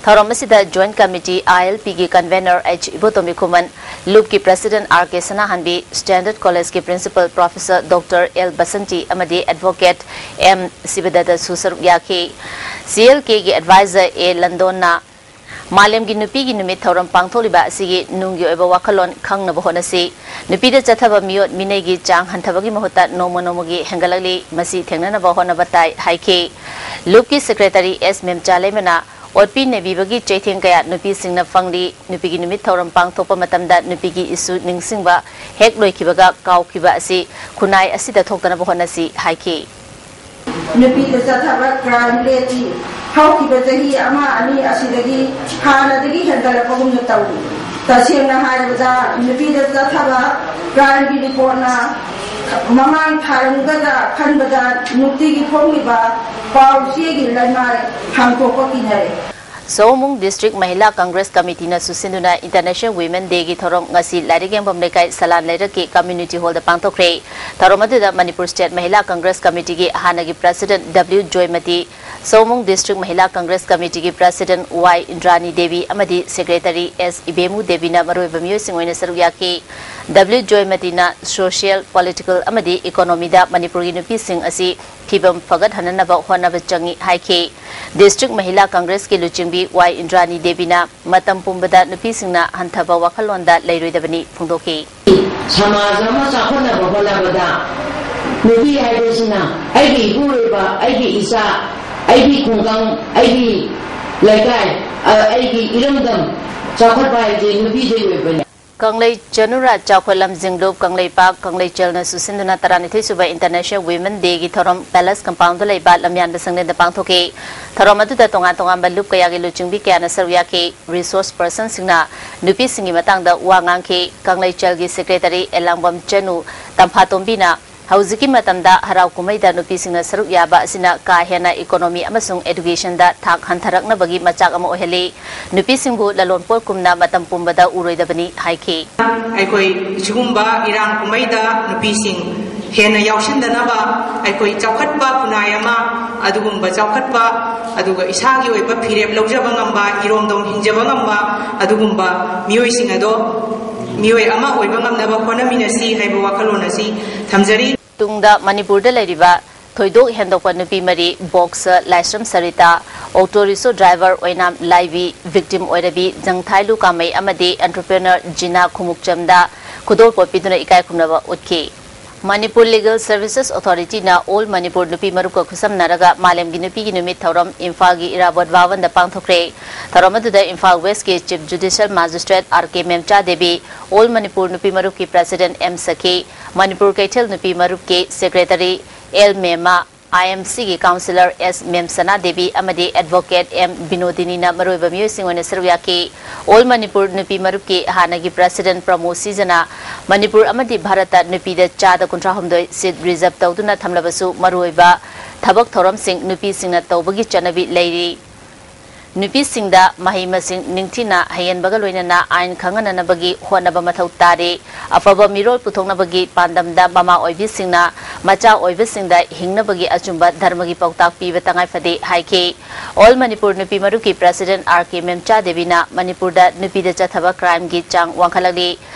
ꯊꯧꯔꯝ ꯑꯁꯤꯗ Joint Committee I L Pꯒꯤ Convener H Ibotombi Khuman, ꯂꯨꯞꯀꯤ President R K ꯁꯅꯥꯍꯟꯕꯤ, Standard Collegeꯀꯤ Principal Professor Doctor L Basanti ꯑꯃꯗꯤ Advocate M ꯁꯤꯕꯗꯠꯇꯁꯨ ꯁꯔꯨꯛ ꯌꯥꯈꯤ꯫ C L Kꯒꯤ Advisor A ꯂꯟꯗꯣꯟꯅ ꯃꯥꯂꯦꯝꯒꯤ ꯅꯨꯄꯤꯒꯤ ꯅꯨꯃꯤꯠ ꯊꯧꯔꯝ ꯄꯥꯡꯊꯣꯛꯂꯤꯕ ꯑꯁꯤꯒꯤ ꯅꯨꯡꯒꯤ ꯑꯣꯏꯕ ꯋꯥꯈꯜꯂꯣꯟ ꯈꯪꯅꯕ ꯍꯣꯠꯅꯁꯤ꯫ ꯅꯨꯄꯤꯗ ꯆꯠꯊꯕ ꯃꯤꯑꯣꯠ ꯃꯤꯅꯩꯒꯤ ꯆꯥꯡ ꯍꯟꯊꯕꯒꯤ ꯃꯍꯨꯠꯇ ꯅꯣꯡꯃ ꯅꯣꯡꯃꯒꯤ ꯍꯦꯟꯒꯠꯂꯛꯂꯤ꯫ ꯃꯁꯤ ꯊꯦꯡꯅꯅꯕ ꯍꯣꯠꯅꯕ ꯇꯥꯏ ꯍꯥꯏꯈꯤ꯫ ꯂꯨꯞꯀꯤ ꯁꯦꯀ꯭ꯔꯦꯇꯔꯤ ꯑꯦꯁ ꯃꯦꯝꯆꯥꯂꯩꯃꯅ ꯑꯣꯠꯄꯤ ꯅꯩꯕꯤꯕꯒꯤ ꯆꯩꯊꯦꯡ ꯀꯌꯥ ꯅꯨꯄꯤꯁꯤꯡꯅ ꯐꯪꯂꯤ꯫ ꯅꯨꯄꯤꯒꯤ ꯅꯨꯃꯤꯠ ꯊꯧꯔꯝ ꯄꯥꯡꯊꯣꯛꯄ ꯃꯇꯝꯗ ꯅꯨꯄꯤꯒꯤ ꯏꯁꯨ ꯅꯤꯡꯁꯤꯡꯕ ꯍꯦꯛ ꯂꯣꯏꯈꯤꯕꯒ ꯀꯥꯎꯈꯤꯕ ꯑꯁꯤ ꯈꯨꯟꯅꯥꯏ ꯑꯁꯤꯗ ꯊꯣꯛꯇꯅꯕ ꯍꯣꯠꯅꯁꯤ ꯍꯥꯏꯈꯤ꯫ ꯅꯨꯄꯤꯗ ꯆꯠꯊꯕ crime rate ꯇꯤ ꯍꯧꯈꯤꯕ ꯆꯍꯤ ꯑꯃ ꯑꯅꯤ ꯑꯁꯤꯗꯒꯤ ꯍꯥꯟꯅꯗꯒꯤ ꯍꯦꯟꯒꯠꯂꯛꯄꯒꯨꯝꯅ ꯇꯧꯏ꯫ ꯇꯁꯦꯡꯅ ꯍꯥꯏꯔꯕꯗ, ꯅꯨꯄꯤꯗ ꯆꯠꯊꯕ crime ꯒꯤ report ꯅ ꯃꯃꯥꯡ ꯊꯥꯔꯝꯒꯗ꯭ꯔꯥ ꯈꯟꯕꯗ ꯅꯨꯡꯇꯤꯒꯤ ꯐꯣꯡꯂꯤꯕ ꯄꯥꯎ ꯆꯦꯒꯤ ꯂꯩꯃꯥꯏ ꯍꯥꯡꯗꯣꯛꯄ ꯀꯤꯅꯔꯦ꯫ ꯁꯑꯣꯃꯨꯡ District Mahila Congress Committee ꯅ ꯁꯨꯁꯤꯟꯗꯨꯅ International Women Day ꯒꯤ ꯊꯧꯔꯝ ꯉꯁꯤ ꯂꯥꯏꯔꯤꯛ ꯌꯦꯡꯐꯝ ꯂꯩꯀꯥꯏ ꯁꯂꯥꯟ ꯂꯩꯔꯛꯀꯤ community hall ꯗ ꯄꯥꯡꯊꯣꯛꯈ꯭ꯔꯦ꯫ ꯊꯧꯔꯝ ꯑꯗꯨꯗ Manipur State Mahila Congress Committee ꯒꯤ ꯍꯥꯟꯅꯒꯤ President W ꯖꯣꯏꯃꯇꯤ, ꯁꯑꯣꯃꯨꯡ District Mahila Congress Committee ꯒꯤ President ꯋꯥꯏ ꯏꯟꯗ꯭ꯔꯥꯅꯤ ꯗꯦꯕꯤ ꯑꯃꯗꯤ Secretary ꯑꯦꯁ ꯏꯕꯦꯃꯨ ꯗꯦꯕꯤꯅ ꯃꯔꯨꯑꯣꯏꯕ ꯃꯤꯑꯣꯏꯁꯤꯡ ꯑꯣꯏꯅ ꯁꯔꯨꯛ ꯌꯥꯈꯤ꯫ W ꯖꯣꯏꯃꯇꯤꯅ social, political ꯑꯃꯗꯤ economy ꯗ ꯃꯅꯤꯄꯨꯔꯒꯤ ꯅꯨꯄꯤꯁꯤꯡ ꯑꯁꯤ ꯐꯤꯕꯝ ꯐꯒꯠꯍꯟꯅꯅꯕ ꯍꯣꯠꯅꯕ ꯆꯪꯏ ꯍꯥꯏꯈꯤ꯫ District Mahila Congress ꯀꯤ ꯂꯨꯆꯤꯡꯕꯤ ꯋꯥꯏ ꯏꯟꯗ꯭ꯔꯥꯅꯤ ꯗꯦꯕꯤꯅ ꯃꯇꯝ ꯄꯨꯝꯕꯗ ꯅꯨꯄꯤꯁꯤꯡꯅ ꯍꯟꯊꯕ ꯋꯥꯈꯜꯂꯣꯟꯗ ꯂꯩꯔꯣꯏꯗꯕꯅꯤ ꯐꯣꯡꯗꯣꯛꯈꯤ꯫ ꯁꯃꯥꯖ ꯑꯃ ꯆꯥꯎꯈꯠꯅꯕ ꯍꯣꯠꯅꯕꯗ ꯅꯨꯄꯤ ꯍꯥꯏꯕꯁꯤꯅ ꯑꯩꯒꯤ ꯏꯄꯨꯔꯣꯏꯕ, ꯑꯩꯒꯤ ꯏꯆꯥ, ꯑꯩꯒꯤ ꯈꯨꯡꯒꯪ, ꯑꯩꯒꯤ ꯂꯩꯀꯥꯏ, ꯑ, ꯑꯩꯒꯤ ꯏꯔꯝꯗꯝ ꯆꯥꯎꯈꯠꯄ ꯍꯥꯏꯕꯁꯦ ꯅꯨꯄꯤꯗꯒꯤ ꯑꯣꯏꯕꯅꯤ꯫ ꯀꯪꯂꯩ ꯆꯅꯨꯔꯥ ꯆꯥꯎꯈꯠ ꯂꯝꯖꯤꯡ ꯂꯨꯞ ꯀꯪꯂꯩꯄꯥꯛ ꯀꯪꯂꯩꯆꯦꯜꯅ ꯁꯨꯁꯤꯟꯗꯨꯅ ꯇꯔꯥꯅꯤꯊꯣꯏ ꯁꯨꯕ International Women Day ꯒꯤ ꯊꯧꯔꯝ Palace Compound ꯗ ꯂꯩꯕ ꯂꯝꯌꯥꯟꯕ ꯁꯪꯂꯦꯟꯗ ꯄꯥꯡꯊꯣꯛꯈꯤ꯫ ꯊꯧꯔꯝ ꯑꯗꯨꯗ ꯇꯣꯉꯥꯟ ꯇꯣꯉꯥꯟꯕ ꯂꯨꯞ ꯀꯌꯥꯒꯤ ꯂꯨꯆꯤꯡꯕꯤ ꯀꯌꯥꯅ ꯁꯔꯨꯛ ꯌꯥꯈꯤ꯫ Resource person ꯁꯤꯡꯅ ꯅꯨꯄꯤꯁꯤꯡꯒꯤ ꯃꯇꯥꯡꯗ ꯋꯥ ꯉꯥꯡꯈꯤ꯫ ꯀꯪꯂꯩꯆꯦꯜꯒꯤ Secretary ꯑꯦꯂꯥꯡꯕꯝ ꯆꯅꯨ ꯇꯝꯐꯥꯇꯣꯝꯕꯤꯅ ꯍꯧꯖꯤꯛꯀꯤ ꯃꯇꯝꯗ ꯍꯔꯥꯎ ꯀꯨꯝꯍꯩꯗ ꯅꯨꯄꯤꯁꯤꯡꯅ ꯁꯔꯨꯛ ꯌꯥꯕ ꯑꯁꯤꯅ ꯀꯥ ꯍꯦꯟꯅ economy ꯑꯃꯁꯨꯡ education ꯗ ꯊꯥꯛ ꯍꯟꯊꯔꯛꯅꯕꯒꯤ ꯃꯆꯥꯛ ꯑꯃ ꯑꯣꯏꯍꯜꯂꯤ꯫ ꯅꯨꯄꯤꯁꯤꯡꯕꯨ ꯂꯂꯣꯟꯄꯣꯠ ꯀꯨꯝꯅ ꯃꯇꯝ ꯄꯨꯝꯕꯗ ꯎꯔꯣꯏꯗꯕꯅꯤ ꯍꯥꯏꯈꯤ꯫ ꯑꯩꯈꯣꯏ ꯁꯤꯒꯨꯝꯕ ꯏꯔꯥꯡ ꯀꯨꯝꯍꯩꯗ ꯅꯨꯄꯤꯁꯤꯡ ꯍꯦꯟꯅ ꯌꯥꯎꯁꯤꯟꯗꯅꯕ ꯑꯩꯈꯣꯏ ꯆꯥꯎꯈꯠꯄ ꯈꯨꯟꯅꯥꯏ ꯑꯃ, ꯑꯗꯨꯒꯨꯝꯕ ꯆꯥꯎꯈꯠꯄ, ꯑꯗꯨꯒ ꯏꯁꯥꯒꯤ ꯑꯣꯏꯕ ꯐꯤꯔꯦꯞ ꯂꯧꯖꯕ ꯉꯝꯕ, ꯏꯔꯣꯝꯗꯣꯝ ꯍꯤꯡꯖꯕ ꯉꯝꯕ ꯑꯗꯨꯒꯨꯝꯕ ꯃꯤꯑꯣꯏꯁꯤꯡ ꯑꯗꯣ, ꯃꯤꯑꯣꯏ ꯑꯃ ꯑꯣꯏꯕ ꯉꯝꯅꯕ ꯍꯣꯠꯅꯃꯤꯟꯅꯁꯤ ꯍꯥꯏꯕ ꯋꯥꯈꯜꯂꯣꯟ ꯑꯁꯤ ꯊꯝꯖꯔꯤ꯫ ꯇꯨꯡꯗ ꯃꯅꯤꯄꯨꯔꯗ ꯂꯩꯔꯤꯕ ꯊꯣꯏꯗꯣꯛ ꯍꯦꯟꯗꯣꯛꯄ ꯅꯨꯄꯤ ꯃꯔꯤ, boxer Laishram Sarita, auto rickshaw driver ꯑꯣꯏꯅꯥꯝ ꯂꯥꯏꯕꯤ, ꯚꯤꯛꯇꯤꯝ ꯑꯣꯏꯔꯕꯤ ꯖꯪꯊꯥꯏꯂꯨ ꯀꯥꯃꯩ ꯑꯃꯗꯤ ꯑꯦꯟꯇꯔꯄ꯭ꯔꯦꯅꯔ ꯖꯤꯅꯥ ꯈꯨꯃꯨꯛꯆꯝꯗ ꯈꯨꯗꯣꯜꯄꯣꯠ ꯄꯤꯗꯨꯅ ꯏꯀꯥꯏ ꯈꯨꯝꯅꯕ ꯎꯠꯈꯤ꯫ ꯃꯅꯤꯄꯨꯔ ꯂꯤꯒꯦꯜ ꯁꯔꯚꯤꯁꯦꯁ ꯑꯣꯊꯣꯔꯤꯇꯤꯅ ꯑꯣꯜ ꯃꯅꯤꯄꯨꯔ ꯅꯨꯄꯤ ꯃꯔꯨꯞꯀ ꯈꯨꯠꯁꯝꯅꯔꯒ ꯃꯥꯂꯦꯝꯒꯤ ꯅꯨꯄꯤꯒꯤ ꯅꯨꯃꯤꯠ ꯊꯧꯔꯝ ꯏꯝꯐꯥꯜꯒꯤ ꯏꯔꯥꯕꯣꯠ ꯚꯥꯕꯟꯗ ꯄꯥꯡꯊꯣꯛꯈ꯭ꯔꯦ꯫ ꯊꯧꯔꯝ ꯑꯗꯨꯗ ꯏꯝꯐꯥꯜ ꯋꯦꯁꯀꯤ ꯆꯤꯐ ꯖꯨꯗꯤꯁꯤꯌꯦꯜ ꯃꯥꯖꯤꯁꯇ꯭ꯔꯦꯠ ꯑꯥꯔ ꯀꯦ ꯃꯦꯝꯆꯥ ꯗꯦꯕꯤ, ꯑꯣꯜ ꯃꯅꯤꯄꯨꯔ ꯅꯨꯄꯤ ꯃꯔꯨꯞꯀꯤ ꯄ꯭ꯔꯦꯁꯤꯗꯦꯟꯠ ꯑꯦꯝ ꯁꯈꯤ, ꯃꯅꯤꯄꯨꯔ ꯀꯩꯊꯦꯜ ꯅꯨꯄꯤ ꯃꯔꯨꯞꯀꯤ ꯁꯦꯀ꯭ꯔꯦꯇꯔꯤ ꯑꯦꯜ ꯃꯦꯃꯥ, ꯑꯥꯏ ꯑꯦꯝ ꯁꯤꯒꯤ ꯀꯥꯎꯟꯁꯤꯂꯔ ꯑꯦꯁ ꯃꯦꯝꯁꯅꯥ ꯗꯦꯕꯤ ꯑꯃꯗꯤ ꯑꯦꯗꯚꯣꯀꯦꯠ ꯑꯦꯝ ꯕꯤꯅꯣꯗꯤꯅꯤꯅ ꯃꯔꯨꯑꯣꯏꯕ ꯃꯤꯑꯣꯏꯁꯤꯡ ꯑꯣꯏꯅ ꯁꯔꯨꯛ ꯌꯥꯈꯤ꯫ ꯑꯣꯜ ꯃꯅꯤꯄꯨꯔ ꯅꯨꯄꯤ ꯃꯔꯨꯞꯀꯤ ꯍꯥꯟꯅꯒꯤ ꯄ꯭ꯔꯦꯁꯤꯗꯦꯟꯠ ꯄ꯭ꯔꯃꯣꯗ ꯁꯤꯖꯅ ꯃꯅꯤꯄꯨꯔ ꯑꯃꯗꯤ ꯚꯥꯔꯠꯇ ꯅꯨꯄꯤꯗ ꯆꯥꯗ ꯀꯨꯟꯊ꯭ꯔꯥ ꯍꯨꯝꯗꯣꯏ ꯁꯤꯠ ꯔꯤꯖꯔꯚ ꯇꯧꯗꯨꯅ ꯊꯝꯂꯕꯁꯨ ꯃꯔꯨꯑꯣꯏꯕ ꯊꯕꯛ ꯊꯧꯔꯝꯁꯤꯡ ꯅꯨꯄꯤꯁꯤꯡꯅ ꯇꯧꯕꯒꯤ ꯆꯠꯅꯕꯤ ꯂꯩꯔꯤ꯫ ꯅꯨꯄꯤꯁꯤꯡꯗ ꯃꯍꯩ ꯃꯁꯤꯡ ꯅꯤꯡꯊꯤꯅ ꯍꯩꯍꯟꯕꯒ ꯂꯣꯏꯅꯅ ꯑꯥꯏꯟ ꯈꯪꯍꯟꯅꯅꯕꯒꯤ ꯍꯣꯠꯅꯕ ꯃꯊꯧ ꯇꯥꯔꯤ꯫ ꯑꯐꯕ ꯃꯤꯔꯣꯜ ꯄꯨꯊꯣꯛꯅꯕꯒꯤ ꯄꯥꯟꯗꯝꯗ ꯃꯃꯥ ꯑꯣꯏꯕꯤꯁꯤꯡꯅ ꯃꯆꯥ ꯑꯣꯏꯕꯁꯤꯡꯗ ꯍꯤꯡꯅꯕꯒꯤ ꯑꯆꯨꯝꯕ ꯙꯔꯃꯒꯤ ꯄꯥꯎꯇꯥꯛ ꯄꯤꯕ ꯇꯉꯥꯏ ꯐꯗꯦ ꯍꯥꯏꯈꯤ꯫ ꯑꯣꯜ ꯃꯅꯤꯄꯨꯔ ꯅꯨꯄꯤ ꯃꯔꯨꯞꯀꯤ ꯄ꯭ꯔꯦꯁꯤꯗꯦꯟꯠ ꯑꯥꯔ ꯀꯦ ꯃꯦꯝꯆꯥ ꯗꯦꯕꯤꯅ ꯃꯅꯤꯄꯨꯔꯗ ꯅꯨꯄꯤꯗ ꯆꯠꯊꯕ ꯀ꯭ꯔꯥꯏꯝꯒꯤ ꯆꯥꯡ ꯋꯥꯡꯈꯠꯂꯛꯂꯤ꯫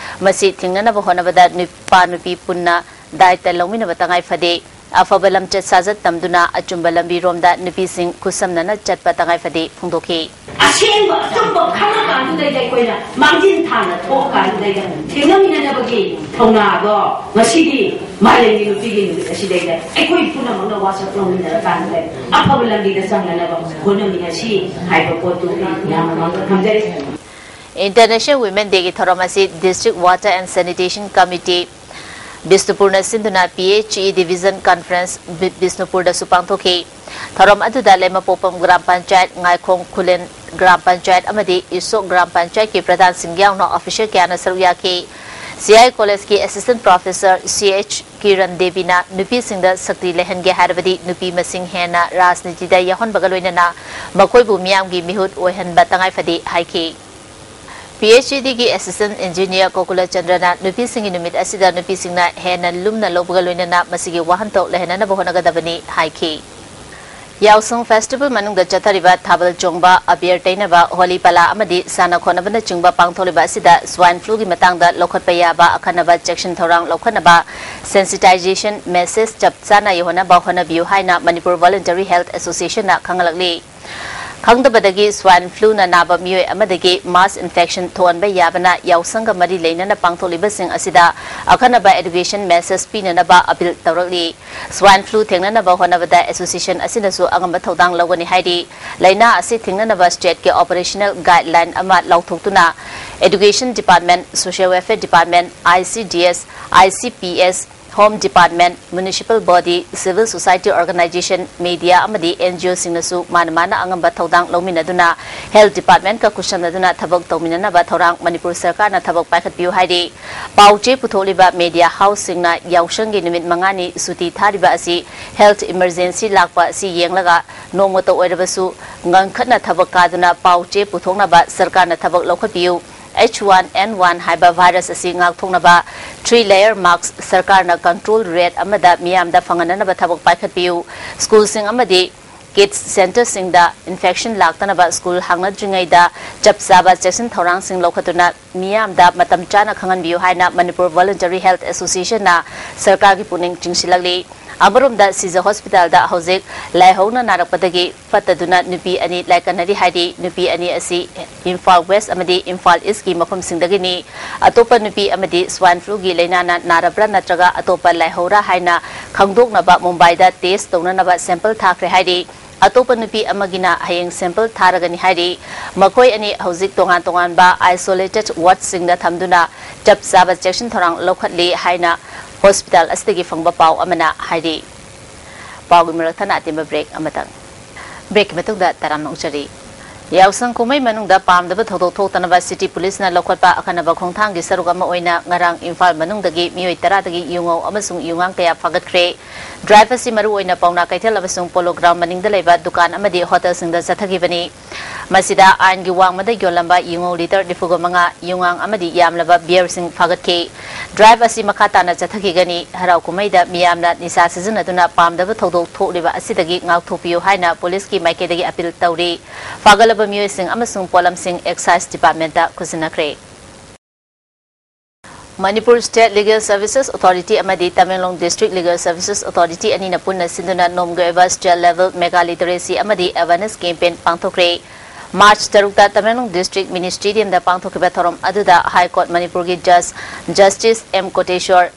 ꯃꯁꯤ ꯊꯤꯡꯅꯅꯕ ꯍꯣꯠꯅꯕꯗ ꯅꯨꯄꯥ ꯅꯨꯄꯤ ꯄꯨꯟꯅ ꯗꯥꯏꯇ ꯂꯧꯃꯤꯟꯅꯕ ꯇꯉꯥꯏ ꯐꯗꯦ꯫ ꯑꯐꯕ ꯂꯝꯆꯠ ꯁꯥꯖꯠ ꯇꯝꯗꯨꯅ ꯑꯆꯨꯝꯕ ꯂꯝꯕꯤꯔꯣꯝꯗ ꯅꯨꯄꯤꯁꯤꯡ ꯈꯨꯠꯁꯝꯅꯅ ꯆꯠꯄ ꯇꯉꯥꯏ ꯐꯗꯦ ꯐꯣꯡꯗꯣꯛꯈꯤ꯫ ꯑꯁꯦꯡꯕ ꯑꯆꯨꯝꯕ ꯈꯪꯉꯀꯥꯟꯗꯨꯗꯩꯗ ꯑꯩꯈꯣꯏꯅ ꯃꯥꯡꯖꯤꯟ ꯊꯥꯅ ꯊꯣꯛꯑꯀꯥꯟꯗꯨꯗꯩꯗ ꯊꯦꯡꯅꯃꯤꯟꯅꯅꯕꯒꯤ ꯊꯧꯅꯥꯗꯣ ꯉꯁꯤꯗꯤ ꯃꯥꯂꯦꯝꯒꯤ ꯅꯨꯄꯤꯒꯤ ꯅꯨꯃꯤꯠ ꯑꯁꯤꯗꯩꯗ ꯑꯩꯈꯣꯏ ꯄꯨꯝꯅꯃꯛꯅ ꯋꯥꯁꯛ ꯂꯧꯃꯤꯟꯅꯔꯀꯥꯟꯗ ꯑꯐꯕ ꯂꯝꯕꯤꯗ ꯆꯪꯅꯅꯕ ꯍꯣꯠꯅꯃꯤꯟꯅꯁꯤ ꯍꯥꯏꯕ ꯄꯣꯠꯇꯨ ꯑꯩ ꯃꯌꯥꯝ ꯃꯃꯥꯡꯗ ꯊꯝꯖꯔꯤ꯫ International Women Dayꯒꯤ ꯊꯧꯔꯝ ꯑꯁꯤ District Water and Sanitation Committee, ꯕꯤꯁꯅꯨꯄꯨꯔꯅ ꯁꯤꯟꯗꯨꯅ P H E Division Conference B-, ꯕꯤꯁꯅꯨꯄꯨꯔꯗꯁꯨ ꯄꯥꯡꯊꯣꯛꯈꯤ꯫ ꯊꯧꯔꯝ ꯑꯗꯨꯗ ꯂꯩꯃꯄꯣꯛꯄꯝ ꯒ꯭ꯔꯥꯝ ꯄꯟꯆꯥꯌꯠ, ꯉꯥꯏꯈꯣꯡ ꯈꯨꯂꯦꯟ ꯒ꯭ꯔꯥꯝ ꯄꯟꯆꯥꯌꯠ ꯑꯃꯗꯤ ꯏꯁꯣꯛ ꯒ꯭ꯔꯥꯝ ꯄꯟꯆꯥꯌꯠꯀꯤ ꯄ꯭ꯔꯙꯥꯟꯁꯤꯡ ꯌꯥꯎꯅ ꯑꯣꯐꯤꯁꯤꯌꯦꯜ ꯀꯌꯥꯅ ꯁꯔꯨꯛ ꯌꯥꯈꯤ꯫ ꯁꯤ ꯑꯥꯏ ꯀꯣꯂꯦꯖꯀꯤ ꯑꯦꯁꯤꯁꯇꯦꯟꯠ ꯄ꯭ꯔꯣꯐꯦꯁꯔ ꯁꯤ ꯑꯩꯆ ꯀꯤꯔꯟ ꯗꯦꯕꯤꯅ ꯅꯨꯄꯤꯁꯤꯡꯗ ꯁꯛꯇꯤ ꯂꯩꯍꯟꯒꯦ ꯍꯥꯏꯔꯕꯗꯤ ꯅꯨꯄꯤ ꯃꯁꯤꯡ ꯍꯦꯟꯅ ꯔꯥꯖꯅꯤꯇꯤꯗ ꯌꯥꯎꯍꯟꯕꯒ ꯂꯣꯏꯅꯅ ꯃꯈꯣꯏꯕꯨ ꯃꯤꯌꯥꯝꯒꯤ ꯃꯤꯍꯨꯠ ꯑꯣꯏꯍꯟꯕ ꯇꯉꯥꯏ ꯐꯗꯦ ꯍꯥꯏꯈꯤ꯫ P H E ꯗꯤꯒꯤ assistant engineer ꯒꯣꯀꯨꯂ ꯆꯟꯗ꯭ꯔꯅ ꯅꯨꯄꯤꯁꯤꯡꯒꯤ ꯅꯨꯃꯤꯠ ꯑꯁꯤꯗ ꯅꯨꯄꯤꯁꯤꯡꯅ ꯍꯦꯟꯅ ꯂꯨꯝꯅ ꯂꯧꯕꯒ ꯂꯣꯏꯅꯅ ꯃꯁꯤꯒꯤ ꯋꯥꯍꯟꯊꯣꯛ ꯂꯩꯍꯟꯅꯅꯕ ꯍꯣꯠꯅꯒꯗꯕꯅꯤ ꯍꯥꯏꯈꯤ꯫ ꯌꯥꯎꯁꯪ ꯐꯦꯁꯇꯤꯚꯦꯜ ꯃꯅꯨꯡꯗ ꯆꯠꯊꯔꯤꯕ ꯊꯥꯕꯜ ꯆꯣꯡꯕ, ꯑꯕꯦꯔ ꯇꯩꯅꯕ, ꯍꯣꯂꯤ ꯄꯂꯥ ꯑꯃꯗꯤ ꯁꯥꯟꯅ ꯈꯣꯠꯅꯕꯅꯆꯤꯡꯕ ꯄꯥꯡꯊꯣꯛꯂꯤꯕ ꯑꯁꯤꯗ ꯁ꯭ꯋꯥꯏꯟ ꯐ꯭ꯂꯨꯒꯤ ꯃꯇꯥꯡꯗ ꯂꯧꯈꯠꯄ ꯌꯥꯕ ꯑꯈꯟꯅꯕ ꯆꯦꯛꯁꯤꯟ ꯊꯧꯔꯥꯡ ꯂꯧꯈꯠꯅꯕ ꯁꯦꯟꯁꯤꯇꯥꯏꯖꯦꯁꯟ ꯃꯦꯁꯦꯖ ꯆꯞ ꯆꯥꯅ ꯌꯧꯍꯟꯅꯕ ꯍꯣꯠꯅꯕꯤꯌꯨ ꯍꯥꯏꯅ ꯃꯅꯤꯄꯨꯔ ꯚꯣꯂꯨꯟꯇꯔꯤ ꯍꯦꯜꯊ ꯑꯦꯁꯣꯁꯤꯌꯦꯁꯟꯅ ꯈꯪꯍꯜꯂꯛꯂꯤ꯫ ꯈꯪꯗꯕꯗꯒꯤ ꯁ꯭ꯋꯥꯏꯟ ꯐ꯭ꯂꯨꯅ ꯅꯥꯕ ꯃꯤꯑꯣꯏ ꯑꯃꯗꯒꯤ ꯃꯥꯁ ꯏꯟꯐꯦꯛꯁꯟ ꯊꯣꯛꯍꯟꯕ ꯌꯥꯕꯅ ꯌꯥꯎꯁꯪꯒ ꯃꯔꯤ ꯂꯩꯅꯅ ꯄꯥꯡꯊꯣꯛꯂꯤꯕꯁꯤꯡ ꯑꯁꯤꯗ ꯑꯈꯟꯅꯕ ꯑꯦꯗꯨꯀꯦꯁꯟ ꯃꯦꯁꯦꯖ ꯄꯤꯅꯅꯕ ꯑꯄꯤꯜ ꯇꯧꯔꯛꯂꯤ꯫ ꯁ꯭ꯋꯥꯏꯟ ꯐ꯭ꯂꯨ ꯊꯦꯡꯅꯅꯕ ꯍꯣꯠꯅꯕꯗ ꯑꯦꯁꯣꯁꯤꯌꯦꯁꯟ ꯑꯁꯤꯅꯁꯨ ꯑꯉꯝꯕ ꯊꯧꯗꯥꯡ ꯂꯧꯒꯅꯤ ꯍꯥꯏꯔꯤ꯫ ꯂꯥꯏꯅꯥ ꯑꯁꯤ ꯊꯤꯡꯅꯅꯕ ꯁ꯭ꯇꯦꯠꯀꯤ ꯑꯣꯄꯔꯦꯁꯅꯦꯜ ꯒꯥꯏꯗꯂꯥꯏꯟ ꯑꯃ ꯂꯥꯎꯊꯣꯛꯇꯨꯅ education department, social welfare department, I C D S, I C P S, home department, municipal body, civil society organisation, media ꯑꯃꯗꯤ ꯑꯦꯟ ꯖꯤ ꯑꯣꯁꯤꯡꯅꯁꯨ ꯃꯥꯅ ꯃꯥꯅ ꯑꯉꯝꯕ ꯊꯧꯗꯥꯡ ꯂꯧꯃꯤꯟꯅꯗꯨꯅ ꯍꯦꯜꯊ ꯗꯤꯄꯥꯔꯠꯃꯦꯟꯀ ꯈꯨꯠꯁꯝꯅꯗꯨꯅ ꯊꯕꯛ ꯇꯧꯃꯤꯟꯅꯅꯕ ꯊꯧꯔꯥꯡ ꯃꯅꯤꯄꯨꯔ ꯁꯔꯀꯥꯔꯅ ꯊꯕꯛ ꯄꯥꯏꯈꯠꯄꯤꯌꯨ ꯍꯥꯏꯔꯤ꯫ ꯄꯥꯎ ꯆꯦ ꯄꯨꯊꯣꯛꯂꯤꯕ ꯃꯤꯗꯤꯌꯥ ꯍꯥꯎꯁꯁꯤꯡꯅ ꯌꯥꯎꯁꯪꯒꯤ ꯅꯨꯃꯤꯠ ꯃꯉꯥꯅꯤ ꯁꯨꯇꯤ ꯊꯥꯔꯤꯕ ꯑꯁꯤ ꯍꯦꯜꯊ ꯏꯃꯔꯖꯦꯟꯁꯤ ꯂꯥꯛꯄ ꯑꯁꯤ ꯌꯦꯡꯂꯒ ꯅꯣꯡꯃꯇ ꯑꯣꯏꯔꯕꯁꯨ ꯉꯟꯈꯠꯅ ꯊꯕꯛ ꯀꯥꯗꯨꯅ ꯄꯥꯎ ꯆꯦ ꯄꯨꯊꯣꯛꯅꯕ ꯁꯔꯀꯥꯔꯅ ꯊꯕꯛ ꯂꯧꯈꯠꯄꯤꯌꯨ꯫ ꯑꯩꯆ ꯋꯥꯟ ꯑꯦꯟ ꯋꯥꯟ ꯍꯥꯏꯕ ꯚꯥꯏꯔꯁ ꯑꯁꯤ ꯉꯥꯛꯊꯣꯛꯅꯕ ꯊ꯭ꯔꯤ ꯂꯦꯌꯔ ꯃꯥꯁꯛ ꯁꯔꯀꯥꯔꯅ ꯀꯟꯇ꯭ꯔꯣꯜ ꯔꯦꯠ ꯑꯃꯗ ꯃꯤꯌꯥꯝꯗ ꯐꯪꯍꯟꯅꯅꯕ ꯊꯕꯛ ꯄꯥꯏꯈꯠꯄꯤꯌꯨ꯫ ꯁ꯭ꯀꯨꯜꯁꯤꯡ ꯑꯃꯗꯤ ꯀꯤꯗꯁ ꯁꯦꯟꯇꯔꯁꯤꯡꯗ ꯏꯟꯐꯦꯛꯁꯟ ꯂꯥꯛꯇꯅꯕ ꯁ꯭ꯀꯨꯜ ꯍꯥꯡꯅꯗ꯭ꯔꯤꯉꯩꯗ ꯆꯞ ꯆꯥꯕ ꯆꯦꯛꯁꯤꯟ ꯊꯧꯔꯥꯡꯁꯤꯡ ꯂꯧꯈꯠꯇꯨꯅ ꯃꯤꯌꯥꯝꯗ ꯃꯇꯝ ꯆꯥꯅ ꯈꯪꯍꯟꯕꯤꯌꯨ ꯍꯥꯏꯅ ꯃꯅꯤꯄꯨꯔ ꯚꯣꯂꯨꯟꯇꯔꯤ ꯍꯦꯜꯊ ꯑꯦꯁꯣꯁꯤꯌꯦꯁꯟꯅ ꯁꯔꯀꯥꯔꯒꯤ ꯄꯨꯛꯅꯤꯡ ꯆꯤꯡꯁꯤꯜꯂꯛꯂꯤ꯫ ꯑꯃꯔꯣꯝꯗ ꯁꯤꯖ ꯍꯣꯁꯄꯤꯇꯥꯜꯗ ꯍꯧꯖꯤꯛ ꯂꯥꯏꯍꯧꯅ ꯅꯥꯔꯛꯄꯗꯒꯤ ꯐꯠꯇꯗꯨꯅ ꯅꯨꯄꯤ ꯑꯅꯤ ꯂꯥꯏꯀꯠꯅꯔꯤ ꯍꯥꯏꯔꯤ꯫ ꯅꯨꯄꯤ ꯑꯅꯤ ꯑꯁꯤ ꯏꯝꯐꯥꯜ ꯋꯦꯁ ꯑꯃꯗꯤ ꯏꯝꯐꯥꯜ ꯏꯁꯀꯤ ꯃꯐꯝꯁꯤꯡꯗꯒꯤꯅꯤ꯫ ꯑꯇꯣꯞꯄ ꯅꯨꯄꯤ ꯑꯃꯗꯤ ꯁ꯭ꯋꯥꯏꯟ ꯐ꯭ꯂꯨꯒꯤ ꯂꯥꯏꯅꯥꯅ ꯅꯥꯔꯕ꯭ꯔꯥ ꯅꯠꯇ꯭ꯔꯒ ꯑꯇꯣꯞꯄ ꯂꯥꯏꯍꯧꯔꯥ ꯍꯥꯏꯅ ꯈꯪꯗꯣꯛꯅꯕ ꯃꯨꯝꯕꯥꯏꯗ ꯇꯦꯁ ꯇꯧꯅꯅꯕ ꯁꯦꯝꯄꯜ ꯊꯥꯈ꯭ꯔꯦ ꯍꯥꯏꯔꯤ꯫ ꯑꯇꯣꯞꯄ ꯅꯨꯄꯤ ꯑꯃꯒꯤꯅ ꯍꯌꯦꯡ ꯁꯦꯝꯄꯜ ꯊꯥꯔꯒꯅꯤ ꯍꯥꯏꯔꯤ꯫ ꯃꯈꯣꯏ ꯑꯅꯤ ꯍꯧꯖꯤꯛ ꯇꯣꯉꯥꯟ ꯇꯣꯉꯥꯟꯕ ꯑꯥꯏꯁꯣꯂꯦꯇꯦꯗ ꯋꯥꯔꯗꯁꯤꯡꯗ ꯊꯝꯗꯨꯅ ꯆꯞ ꯆꯥꯕ ꯆꯦꯛꯁꯤꯟ ꯊꯧꯔꯥꯡ ꯂꯧꯈꯠꯂꯤ ꯍꯥꯏꯅ ꯍꯣꯁꯄꯤꯇꯥꯜ ꯑꯁꯤꯗꯒꯤ ꯐꯪꯕ ꯄꯥꯎ ꯑꯃꯅ ꯍꯥꯏꯔꯤ꯫ ꯄꯥꯎꯒꯤ ꯃꯔꯛ ꯊꯠꯅ ꯑꯇꯦꯟꯕ ꯕ꯭ꯔꯦꯛ ꯑꯃꯇꯪ꯫ ꯕ꯭ꯔꯦꯛꯀꯤ ꯃꯇꯨꯡꯗ ꯇꯔꯥꯝꯅ ꯑꯣꯛꯆꯔꯤ꯫ ꯌꯥꯎꯁꯪ ꯀꯨꯝꯍꯩ ꯃꯅꯨꯡꯗ ꯄꯥꯝꯗꯕ ꯊꯧꯗꯣꯛ ꯊꯣꯛꯇꯅꯕ City Police ꯅ ꯂꯧꯈꯠꯄ ꯑꯈꯟꯅꯕ ꯈꯣꯡꯊꯥꯡꯒꯤ ꯁꯔꯨꯛ ꯑꯃ ꯑꯣꯏꯅ ꯉꯔꯥꯡ ꯏꯝꯐꯥꯜ ꯃꯅꯨꯡꯗꯒꯤ ꯃꯤꯑꯣꯏ ꯇꯔꯥꯗꯒꯤ ꯌꯨꯉꯧ ꯑꯃꯁꯨꯡ ꯌꯨꯉꯥꯡ ꯀꯌꯥ ꯐꯥꯒꯠꯈ꯭ꯔꯦ꯫ Drive ꯑꯁꯤ ꯃꯔꯨꯑꯣꯏꯅ ꯄꯥꯎꯅꯥ ꯀꯩꯊꯦꯜ ꯑꯃꯁꯨꯡ Polo Ground ꯃꯅꯤꯡꯗ ꯂꯩꯕ ꯗꯨꯀꯥꯟ ꯑꯃꯗꯤ ꯍꯣꯇꯦꯜꯁꯤꯡꯗ ꯆꯠꯊꯈꯤꯕꯅꯤ꯫ ꯃꯁꯤꯗ ꯑꯥꯏꯟꯒꯤ ꯋꯥꯡꯃꯗ ꯌꯣꯜꯂꯝꯕ ꯌꯨꯉꯧ litre ꯅꯤꯐꯨꯒ ꯃꯉꯥ, ꯌꯨꯉꯥꯡ ꯑꯃꯗꯤ ꯌꯥꯝꯂꯕ beer ꯁꯤꯡ ꯐꯥꯒꯠꯈꯤ꯫ Drive ꯑꯁꯤ ꯃꯈꯥ ꯇꯥꯅ ꯆꯠꯊꯈꯤꯒꯅꯤ꯫ ꯍꯔꯥꯎ ꯀꯨꯝꯍꯩꯗ ꯃꯤꯌꯥꯝꯅ ꯅꯤꯁꯥ ꯁꯤꯖꯤꯟꯅꯗꯨꯅ ꯄꯥꯝꯗꯕ ꯊꯧꯗꯣꯛ ꯊꯣꯛꯂꯤꯕ ꯑꯁꯤꯗꯒꯤ ꯉꯥꯛꯊꯣꯛꯄꯤꯌꯨ ꯍꯥꯏꯅ police ꯀꯤ ꯃꯥꯏꯀꯩꯗꯒꯤ appeal ꯇꯧꯔꯤ꯫ ꯐꯥꯒꯠꯂꯕ ꯃꯤꯑꯣꯏꯁꯤꯡ ꯑꯃꯁꯨꯡ ꯄꯣꯠꯂꯝꯁꯤꯡ Excise Department ꯇ ꯈꯨꯠꯁꯤꯟꯅꯈ꯭ꯔꯦ꯫ Manipur State Legal Services Authority ꯑꯃꯗꯤ Tamenglong District Legal Services Authority ꯑꯅꯤꯅ ꯄꯨꯟꯅ ꯁꯤꯟꯗꯨꯅ ꯅꯣꯝꯒꯤ ꯑꯣꯏꯕ state level mega literacy ꯑꯃꯗꯤ awareness campaign ꯄꯥꯡꯊꯣꯛꯈ꯭ꯔꯦ꯫ March ꯇꯔꯨꯛꯇ Tamenglong District Ministerium ꯗ ꯄꯥꯡꯊꯣꯛꯈꯤꯕ ꯊꯧꯔꯝ ꯑꯗꯨꯗ High Court ꯃꯅꯤꯄꯨꯔꯒꯤ Judge Justice M ꯀꯣꯇꯦꯁꯣꯔ,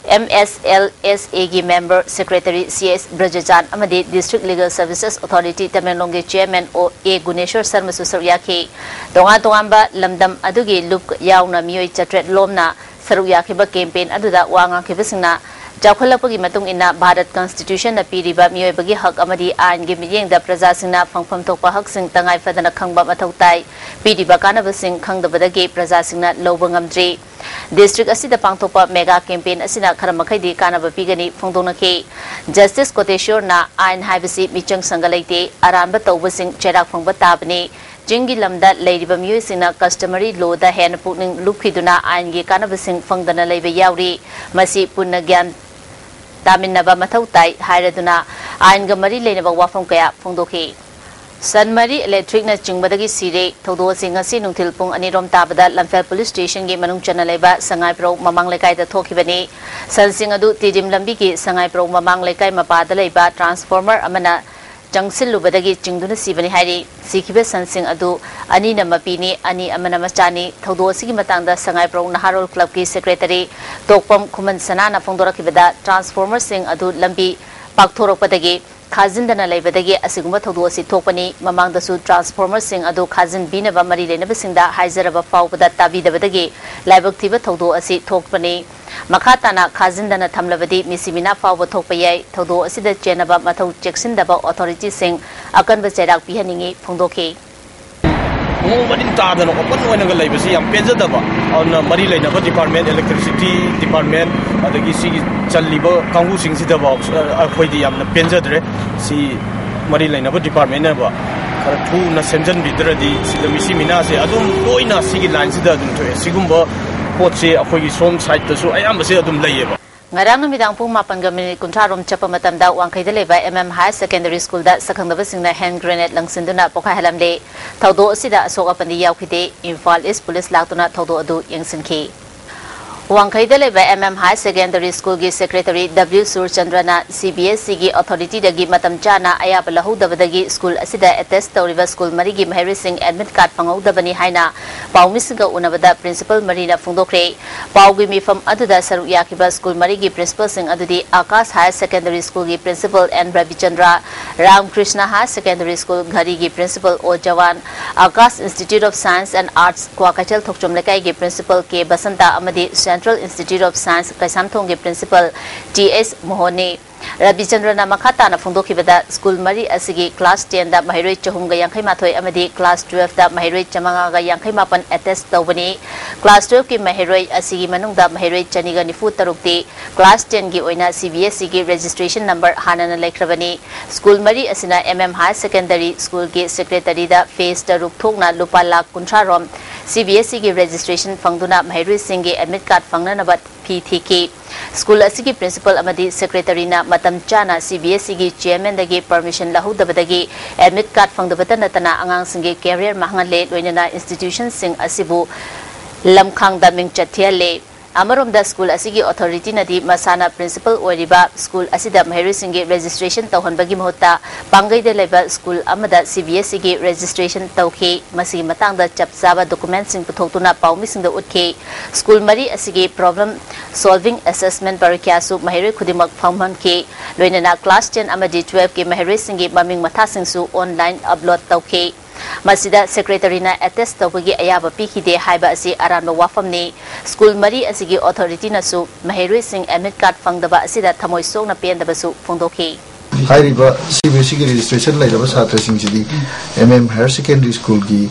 M S L S A ꯒꯤ member, secretary C S ꯕ꯭ꯔꯖꯆꯥꯟ ꯑꯃꯗꯤ District Legal Services Authority ꯇꯃꯦꯡꯂꯣꯡꯒꯤ chairman ꯑꯣ ꯑꯦ ꯒꯨꯅꯦꯁꯣꯔ ꯁꯔꯃꯁꯨ ꯁꯔꯨꯛ ꯌꯥꯈꯤ꯫ ꯇꯣꯉꯥꯟ ꯇꯣꯉꯥꯟꯕ ꯂꯝꯗꯝ ꯑꯗꯨꯒꯤ ꯂꯨꯞ ꯌꯥꯎꯅ ꯃꯤꯑꯣꯏ ꯆꯥꯇ꯭ꯔꯦꯠ ꯂꯣꯝꯅ ꯁꯔꯨꯛ ꯌꯥꯈꯤꯕ campaign ꯑꯗꯨꯗ ꯋꯥ ꯉꯥꯡꯈꯤꯕꯁꯤꯡꯅ, ꯆꯥꯎꯈꯠꯂꯛꯄꯒꯤ ꯃꯇꯨꯡ ꯏꯟꯅ ꯚꯥꯔꯠ Constitution ꯅ ꯄꯤꯔꯤꯕ ꯃꯤꯑꯣꯏꯕꯒꯤ ꯍꯛ ꯑꯃꯗꯤ ꯑꯥꯏꯟꯒꯤ ꯃꯤꯠꯌꯦꯡꯗ ꯄ꯭ꯔꯖꯥꯁꯤꯡꯅ ꯐꯪꯐꯝ ꯊꯣꯛꯄ ꯍꯛꯁꯤꯡ ꯇꯉꯥꯏ ꯐꯗꯅ ꯈꯪꯕ ꯃꯊꯧ ꯇꯥꯏ꯫ ꯄꯤꯔꯤꯕ ꯀꯥꯟꯅꯕꯁꯤꯡ ꯈꯪꯗꯕꯗꯒꯤ ꯄ꯭ꯔꯖꯥꯁꯤꯡꯅ ꯂꯧꯕ ꯉꯝꯗ꯭ꯔꯤ꯫ District ꯑꯁꯤꯗ ꯄꯥꯡꯊꯣꯛꯄ mega campaign ꯑꯁꯤꯅ ꯈꯔ ꯃꯈꯩꯗꯤ ꯀꯥꯟꯅꯕ ꯄꯤꯒꯅꯤ ꯐꯣꯡꯗꯣꯛꯅꯈꯤ꯫ Justice ꯀꯣꯇꯦꯁꯣꯔꯅ, "ꯑꯥꯏꯟ ꯍꯥꯏꯕꯁꯤ ꯃꯤꯆꯪ ꯁꯪꯒ ꯂꯩꯇꯦ, ꯑꯔꯥꯟꯕ ꯇꯧꯕꯁꯤꯡ ꯆꯩꯔꯥꯛ ꯐꯪꯕ ꯇꯥꯕꯅꯤ꯫ ꯆꯤꯡꯒꯤ ꯂꯝꯗ ꯂꯩꯔꯤꯕ ꯃꯤꯑꯣꯏꯁꯤꯡꯅ customary law ꯗ ꯍꯦꯟꯅ ꯄꯨꯛꯅꯤꯡ ꯂꯨꯞꯈꯤꯗꯨꯅ ꯑꯥꯏꯟꯒꯤ ꯀꯥꯟꯅꯕꯁꯤꯡ ꯐꯪꯗꯅ ꯂꯩꯕ ꯌꯥꯎꯔꯤ꯫ ꯃꯁꯤ ꯄꯨꯟꯅ ꯒ꯭ꯌꯥꯟ ꯇꯥꯃꯤꯟꯅꯕ ꯃꯊꯧ ꯇꯥꯏ" ꯍꯥꯏꯔꯗꯨꯅ ꯑꯥꯏꯟꯒ ꯃꯔꯤ ꯂꯩꯅꯕ ꯋꯥꯐꯝ ꯀꯌꯥ ꯐꯣꯡꯗꯣꯛꯈꯤ꯫ ꯁꯟ ꯃꯔꯤ electric ꯅ ꯆꯤꯡꯕꯗꯒꯤ ꯁꯤꯔꯦ꯫ ꯊꯧꯗꯣꯛ ꯑꯁꯤ ꯉꯁꯤ ꯅꯨꯡꯊꯤꯜ ꯄꯨꯡ ꯑꯅꯤ ꯔꯣꯝ ꯇꯥꯕꯗ ꯂꯝꯐꯦꯜ police station ꯒꯤ ꯃꯅꯨꯡ ꯆꯟꯅ ꯂꯩꯕ ꯁꯉꯥꯏꯄ꯭ꯔꯧ ꯃꯃꯥꯡ ꯂꯩꯀꯥꯏꯗ ꯊꯣꯛꯈꯤꯕꯅꯤ꯫ ꯁꯟꯁꯤꯡ ꯑꯗꯨ ꯇꯤꯗꯤꯝ ꯂꯝꯕꯤꯒꯤ ꯁꯉꯥꯏꯄ꯭ꯔꯧ ꯃꯃꯥꯡ ꯂꯩꯀꯥꯏ ꯃꯄꯥꯗ ꯂꯩꯕ transformer ꯑꯃꯅ ꯆꯪꯁꯤꯜꯂꯨꯕꯗꯒꯤ ꯆꯤꯡꯗꯨꯅ ꯁꯤꯕꯅꯤ ꯍꯥꯏꯔꯤ꯫ ꯁꯤꯈꯤꯕ ꯁꯟꯁꯤꯡ ꯑꯗꯨ ꯑꯅꯤꯅ ꯃꯄꯤꯅꯤ, ꯑꯅꯤ ꯑꯃꯅ ꯃꯆꯥꯅꯤ꯫ ꯊꯧꯗꯣꯛ ꯑꯁꯤꯒꯤ ꯃꯇꯥꯡꯗ ꯁꯉꯥꯏꯄ꯭ꯔꯧ ꯅꯍꯥꯔꯣꯜ club ꯀꯤ secretary ꯇꯣꯛꯄꯝ ꯈꯨꯃꯟ ꯁꯅꯥꯅ ꯐꯣꯡꯗꯣꯔꯛꯈꯤꯕꯗ, transformer ꯁꯤꯡ ꯑꯗꯨ ꯂꯝꯕꯤ ꯄꯥꯛꯊꯣꯔꯛꯄꯗꯒꯤ ꯈꯥꯖꯤꯟꯗꯅ ꯂꯩꯕꯗꯒꯤ ꯑꯁꯤꯒꯨꯝꯕ ꯊꯧꯗꯣꯛ ꯑꯁꯤ ꯊꯣꯛꯄꯅꯤ꯫ ꯃꯃꯥꯡꯗꯁꯨ transformer ꯁꯤꯡ ꯑꯗꯨ ꯈꯥꯖꯤꯟꯕꯤꯅꯕ ꯃꯔꯤ ꯂꯩꯅꯕꯁꯤꯡꯗ ꯍꯥꯏꯖꯔꯕ ꯐꯥꯎꯕꯗ ꯇꯥꯕꯤꯗꯕꯗꯒꯤ ꯂꯥꯏꯕꯛ ꯊꯤꯕ ꯊꯧꯗꯣꯛ ꯑꯁꯤ ꯊꯣꯛꯄꯅꯤ꯫ ꯃꯈꯥ ꯇꯥꯅ ꯈꯥꯖꯤꯟꯗꯅ ꯊꯝꯂꯕꯗꯤ ꯃꯤꯁꯤ ꯃꯤꯅꯥ ꯐꯥꯎꯕ ꯊꯣꯛꯄ ꯌꯥꯏ꯫ ꯊꯧꯗꯣꯛ ꯑꯁꯤꯗ ꯆꯦꯟꯅꯕ ꯃꯊꯧ ꯆꯦꯛꯁꯤꯟꯗꯕ authority ꯁꯤꯡ ꯑꯀꯟꯕ ꯆꯩꯔꯥꯛ ꯄꯤꯍꯟꯅꯤꯡꯏ ꯐꯣꯡꯗꯣꯛꯈꯤ꯫ ꯃꯑꯣꯡ ꯃꯔꯤꯟ ꯇꯥꯗꯅ open ꯑꯣꯏꯅꯒ ꯂꯩꯕꯁꯤ ꯌꯥꯝ ꯄꯦꯟꯖꯗꯕ꯫ ꯑꯗꯨꯅ ꯃꯔꯤ ꯂꯩꯅꯕ department, electricity department, ꯑꯗꯒꯤ ꯁꯤꯒꯤ ꯆꯜꯂꯤꯕ ꯀꯥꯡꯕꯨꯁꯤꯡꯁꯤꯗꯐꯥꯎ ꯑꯩꯈꯣꯏꯗꯤ ꯌꯥꯝꯅ ꯄꯦꯟꯖꯗ꯭ꯔꯦ꯫ ꯁꯤ ꯃꯔꯤ ꯂꯩꯅꯕ departmentꯅꯕ ꯈꯔ ꯊꯨꯅ ꯁꯦꯝꯖꯤꯟꯕꯤꯗ꯭ꯔꯗꯤ ꯁꯤꯗ ꯃꯤꯁꯤ ꯃꯤꯅꯥꯁꯦ ꯑꯗꯨꯝ ꯇꯣꯏꯅ ꯁꯤꯒꯤ lineꯁꯤꯗ ꯑꯗꯨꯝ ꯊꯣꯛꯑꯦ꯫ ꯁꯤꯒꯨꯝꯕ ꯄꯣꯠꯁꯦ ꯑꯩꯈꯣꯏꯒꯤ ꯁꯣꯝ sideꯇꯁꯨ ꯑꯌꯥꯝꯕꯁꯦ ꯑꯗꯨꯝ ꯂꯩꯌꯦꯕ꯫ ꯉꯔꯥꯡ ꯅꯨꯃꯤꯗꯥꯡ ꯄꯨꯡ ꯃꯥꯄꯟꯒ ꯃꯤꯅꯤꯠ ꯀꯨꯟꯊ꯭ꯔꯥ ꯔꯣꯝ ꯆꯠꯄ ꯃꯇꯝꯗ ꯋꯥꯡꯈꯩꯗ ꯂꯩꯕ M M Higher Secondary Schoolꯗ ꯁꯛꯈꯪꯗꯕꯁꯤꯡꯅ hand grenade ꯂꯪꯁꯤꯟꯗꯨꯅ ꯄꯣꯈꯥꯏꯍꯜꯂꯝꯂꯦ꯫ ꯊꯧꯗꯣꯛ ꯑꯁꯤꯗ ꯑꯁꯣꯛ ꯑꯄꯟꯗꯤ ꯌꯥꯎꯈꯤꯗꯦ꯫ ꯏꯝꯐꯥꯜ East Police ꯂꯥꯛꯇꯨꯅ ꯊꯧꯗꯣꯛ ꯑꯗꯨ ꯌꯦꯡꯁꯤꯟꯈꯤ꯫ ꯋꯥꯡꯈꯩꯗ ꯂꯩꯕ M M Higher Secondary Schoolꯒꯤ Secretary W ꯁꯨꯔꯆꯟꯗ꯭ꯔꯅ C B S Eꯒꯤ authorityꯗꯒꯤ ꯃꯇꯝ ꯆꯥꯅ ꯑꯌꯥꯕ ꯂꯧꯍꯧꯗꯕꯗꯒꯤ school ꯑꯁꯤꯗ attach ꯇꯧꯔꯤꯕ school ꯃꯔꯤꯒꯤ ꯃꯍꯩꯔꯣꯏꯁꯤꯡ admit card ꯐꯪꯍꯧꯗꯕꯅꯤ ꯍꯥꯏꯅ ꯄꯥꯎꯃꯤꯁꯤꯡꯒ ꯎꯅꯕꯗ principal ꯃꯔꯤꯅ ꯐꯣꯡꯗꯣꯛꯈ꯭ꯔꯦ꯫ ꯄꯥꯎꯒꯤ ꯃꯤꯐꯝ ꯑꯗꯨꯗ ꯁꯔꯨꯛ ꯌꯥꯈꯤꯕ school ꯃꯔꯤꯒꯤ principalꯁꯤꯡ ꯑꯗꯨꯗꯤ Akash Higher Secondary Schoolꯒꯤ principal N ꯔꯕꯤꯆꯟꯗ꯭ꯔ, Ramakrishna Higher Secondary School ꯘꯔꯤꯒꯤ principal O Jawan, Akash Institute of Science and Arts Kwakeithel ꯊꯣꯛꯆꯣꯝ ꯂꯩꯀꯥꯏꯒꯤ principal K ꯕꯁꯟꯇ ꯑꯃꯗꯤ Central Institute of Science ꯀꯩꯁꯥꯝꯊꯣꯡꯒꯤ principal T S ꯃꯣꯍꯟꯅꯤ꯫ ꯔꯕꯤꯆꯟꯗ꯭ꯔꯅ ꯃꯈꯥ ꯇꯥꯅ ꯐꯣꯡꯗꯣꯛꯈꯤꯕꯗ, school ꯃꯔꯤ ꯑꯁꯤꯒꯤ class tenꯗ ꯃꯍꯩꯔꯣꯏ ꯆꯍꯨꯝꯒ ꯌꯥꯡꯈꯩ ꯃꯥꯊꯣꯏ ꯑꯃꯗꯤ class twelveꯗ ꯃꯍꯩꯔꯣꯏ ꯆꯥꯃꯉꯥꯒ ꯌꯥꯡꯈꯩ ꯃꯥꯄꯟ attach ꯇꯧꯕꯅꯤ꯫ Class twelveꯀꯤ ꯃꯍꯩꯔꯣꯏ ꯑꯁꯤꯒꯤ ꯃꯅꯨꯡꯗ ꯃꯍꯩꯔꯣꯏ ꯆꯅꯤꯒ ꯅꯤꯐꯨ ꯇꯔꯨꯛꯇꯤ class tenꯒꯤ ꯑꯣꯏꯅ C B S Eꯒꯤ registration number ꯍꯥꯟꯅꯅ ꯂꯩꯈ꯭ꯔꯕꯅꯤ꯫ School ꯃꯔꯤ ꯑꯁꯤꯅ M M Higher Secondary Schoolꯒꯤ secretaryꯗ phase ꯇꯔꯨꯛ ꯊꯣꯛꯅ ꯂꯨꯄꯥ ꯂꯥꯈ ꯀꯨꯟꯊ꯭ꯔꯥ ꯔꯣꯝ C B S Eꯒꯤ registration ꯐꯪꯗꯨꯅ ꯃꯍꯩꯔꯣꯏꯁꯤꯡꯒꯤ admit card ꯐꯪꯅꯅꯕ ꯐꯤ ꯊꯤꯈꯤ꯫ School ꯑꯁꯤꯒꯤ principal ꯑꯃꯗꯤ secretaryꯅ ꯃꯇꯝ ꯆꯥꯅ C B S Eꯒꯤ chairmanꯗꯒꯤ permission ꯂꯧꯍꯧꯗꯕꯗꯒꯤ admit card ꯐꯪꯗꯕꯇ ꯅꯠꯇꯅ ꯑꯉꯥꯡꯁꯤꯡꯒꯤ career ꯃꯥꯡꯍꯜꯂꯦ, ꯂꯣꯏꯅꯅ institutionꯁꯤꯡ ꯑꯁꯤꯕꯨ ꯂꯝꯈꯥꯡꯗ ꯃꯤꯡꯆꯠ ꯊꯤꯍꯜꯂꯦ꯫ ꯑꯃꯔꯣꯝꯗ school ꯑꯁꯤꯒꯤ authorityꯅꯗꯤ ꯃꯁꯥꯅ principal ꯑꯣꯏꯔꯤꯕ school ꯑꯁꯤꯗ ꯃꯍꯩꯔꯣꯏꯁꯤꯡꯒꯤ registration ꯇꯧꯍꯟꯕꯒꯤ ꯃꯍꯨꯠꯇ ꯄꯥꯡꯒꯩꯗ ꯂꯩꯕ school ꯑꯃꯗ C B S Eꯒꯤ registration ꯇꯧꯈꯤ꯫ ꯃꯁꯤꯒꯤ ꯃꯇꯥꯡꯗ ꯆꯞ ꯆꯥꯕ documentꯁꯤꯡ ꯄꯨꯊꯣꯛꯇꯨꯅ ꯄꯥꯎꯃꯤꯁꯤꯡꯗ ꯎꯠꯈꯤ꯫ School ꯃꯔꯤ ꯑꯁꯤꯒꯤ problem solving assessment ꯄꯔꯤꯈ꯭ꯌꯥꯁꯨ ꯃꯍꯩꯔꯣꯏ ꯈꯨꯗꯤꯡꯃꯛ ꯐꯝꯍꯟꯈꯤ꯫ ꯂꯣꯏꯅꯅ class ten ꯑꯃꯗꯤ twelveꯀꯤ ꯃꯍꯩꯔꯣꯏꯁꯤꯡꯒꯤ ꯃꯃꯤꯡ ꯃꯊꯥꯁꯤꯡꯁꯨ online upload ꯇꯧꯈꯤ꯫ ꯃꯁꯤꯗ secretaryꯅ attach ꯇꯧꯕꯒꯤ ꯑꯌꯥꯕ ꯄꯤꯈꯤꯗꯦ ꯍꯥꯏꯕ ꯑꯁꯤ ꯑꯔꯥꯟꯕ ꯋꯥꯐꯝꯅꯤ꯫ School ꯃꯔꯤ ꯑꯁꯤꯒꯤ authorityꯅꯁꯨ ꯃꯍꯩꯔꯣꯏꯁꯤꯡ admit card ꯐꯪꯗꯕ ꯑꯁꯤꯗ ꯊꯃꯣꯏ ꯁꯣꯛꯅ ꯄꯦꯟꯗꯕꯁꯨ ꯐꯣꯡꯗꯣꯛꯈꯤ꯫ ꯍꯥꯏꯔꯤꯕ C B S Eꯒꯤ registration ꯂꯩꯔꯕ ꯁꯥꯇ꯭ꯔꯁꯤꯡꯁꯤꯗꯤ M M Higher Secondary Schoolꯒꯤ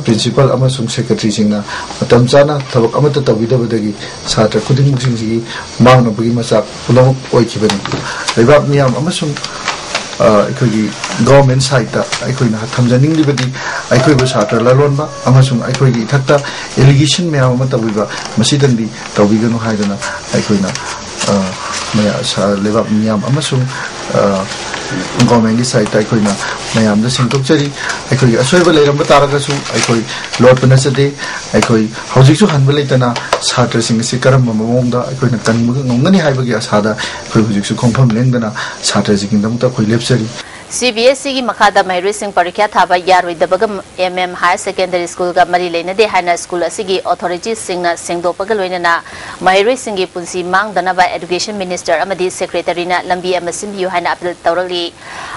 ꯄ꯭ꯔꯤꯟꯁꯤꯄꯥꯜ ꯑꯃꯁꯨꯡ ꯁꯦꯀ꯭ꯔꯦꯇꯔꯤꯁꯤꯡꯅ ꯃꯇꯝ ꯆꯥꯅ ꯊꯕꯛ ꯑꯃꯠꯇ ꯇꯧꯕꯤꯗꯕꯗꯒꯤ ꯁꯥꯇ꯭ꯔ ꯈꯨꯗꯤꯡꯃꯛꯁꯤꯡꯁꯤꯒꯤ ꯃꯥꯡꯅꯕꯒꯤ ꯃꯆꯥꯛ ꯄꯨꯝꯅꯃꯛ ꯑꯣꯏꯈꯤꯕꯅꯤ꯫ ꯂꯩꯕꯥꯛ ꯃꯤꯌꯥꯝ ꯑꯃꯁꯨꯡ ꯑ, ꯑꯩꯈꯣꯏꯒꯤ ꯒꯚꯔꯟꯃꯦꯟ ꯁꯥꯏꯠꯇ ꯑꯩꯈꯣꯏꯅ ꯊꯝꯖꯅꯤꯡꯂꯤꯕꯗꯤ, ꯑꯩꯈꯣꯏꯕꯨ ꯁꯥꯇ꯭ꯔ ꯂꯂꯣꯟꯕ ꯑꯃꯁꯨꯡ ꯑꯩꯈꯣꯏꯒꯤ ꯏꯊꯛꯇ ꯑꯦꯂꯤꯒꯦꯁꯟ ꯃꯌꯥꯝ ꯑꯃ ꯇꯧꯕꯤꯕ, ꯃꯁꯤꯗꯪꯗꯤ ꯇꯧꯕꯤꯒꯅꯨ ꯍꯥꯏꯗꯨꯅ ꯑꯩꯈꯣꯏꯅ, ꯑ, ꯃꯌꯥ-, ꯁ-, ꯂꯩꯕꯥꯛ ꯃꯤꯌꯥꯝ ꯑꯃꯁꯨꯡ, ꯑ, ꯒꯣꯔꯃꯦꯟꯒꯤ ꯁꯥꯏꯠꯇ ꯑꯩꯈꯣꯏꯅ ꯃꯌꯥꯝꯗ ꯁꯦꯡꯗꯣꯛꯆꯔꯤ꯫ ꯑꯩꯈꯣꯏꯒꯤ ꯑꯁꯣꯏꯕ ꯂꯩꯔꯝꯕ ꯇꯥꯔꯒꯁꯨ ꯑꯩꯈꯣꯏ ꯂꯣꯠꯄ ꯅꯠꯆꯗꯦ꯫ ꯑꯩꯈꯣꯏ ꯍꯧꯖꯤꯛꯁꯨ ꯍꯟꯕ ꯂꯩꯇꯅ ꯁꯥꯇ꯭ꯔꯁꯤꯡ ꯑꯁꯤ ꯀꯔꯝꯕ ꯃꯑꯣꯡꯗ ꯑꯩꯈꯣꯏꯅ ꯀꯟꯕ ꯉꯝꯒꯅꯤ ꯍꯥꯏꯕꯒꯤ ꯑꯁꯥꯗ ꯑꯩꯈꯣꯏ ꯍꯧꯖꯤꯛꯁꯨ ꯈꯣꯡꯐꯝ ꯂꯦꯡꯗꯅ ꯁꯥꯇ꯭ꯔꯁꯤꯡꯒꯤꯗꯃꯛꯇ ꯑꯩꯈꯣꯏ ꯂꯦꯞꯆꯔꯤ꯫ ꯁꯤ ꯕꯤ ꯑꯦꯁ ꯏꯒꯤ ꯃꯈꯥꯗ ꯃꯍꯩꯔꯣꯏꯁꯤꯡ ꯄꯔꯤꯈ꯭ꯌꯥ ꯊꯥꯕ ꯌꯥꯔꯣꯏꯗꯕꯒ ꯑꯦꯝ ꯑꯦꯝ ꯍꯥꯌꯔ ꯁꯦꯀꯦꯟꯗꯔꯤ ꯁ꯭ꯀꯨꯜꯒ ꯃꯔꯤ ꯂꯩꯅꯗꯦ ꯍꯥꯏꯅ ꯁ꯭ꯀꯨꯜ ꯑꯁꯤꯒꯤ ꯑꯣꯊꯣꯔꯤꯇꯤꯁꯤꯡꯅ ꯁꯦꯡꯗꯣꯛꯄꯒ ꯂꯣꯏꯅꯅ ꯃꯍꯩꯔꯣꯏꯁꯤꯡꯒꯤ ꯄꯨꯟꯁꯤ ꯃꯥꯡꯗꯅꯕ ꯑꯦꯗꯨꯀꯦꯁꯟ ꯃꯤꯅꯤꯁꯇꯔ ꯑꯃꯗꯤ ꯁꯦꯀ꯭ꯔꯦꯇꯔꯤꯅ ꯂꯝꯕꯤ ꯑꯃ ꯁꯤꯟꯕꯤꯌꯨ ꯍꯥꯏꯅ ꯑꯄꯤꯜ ꯇꯧꯔꯛꯂꯤ꯫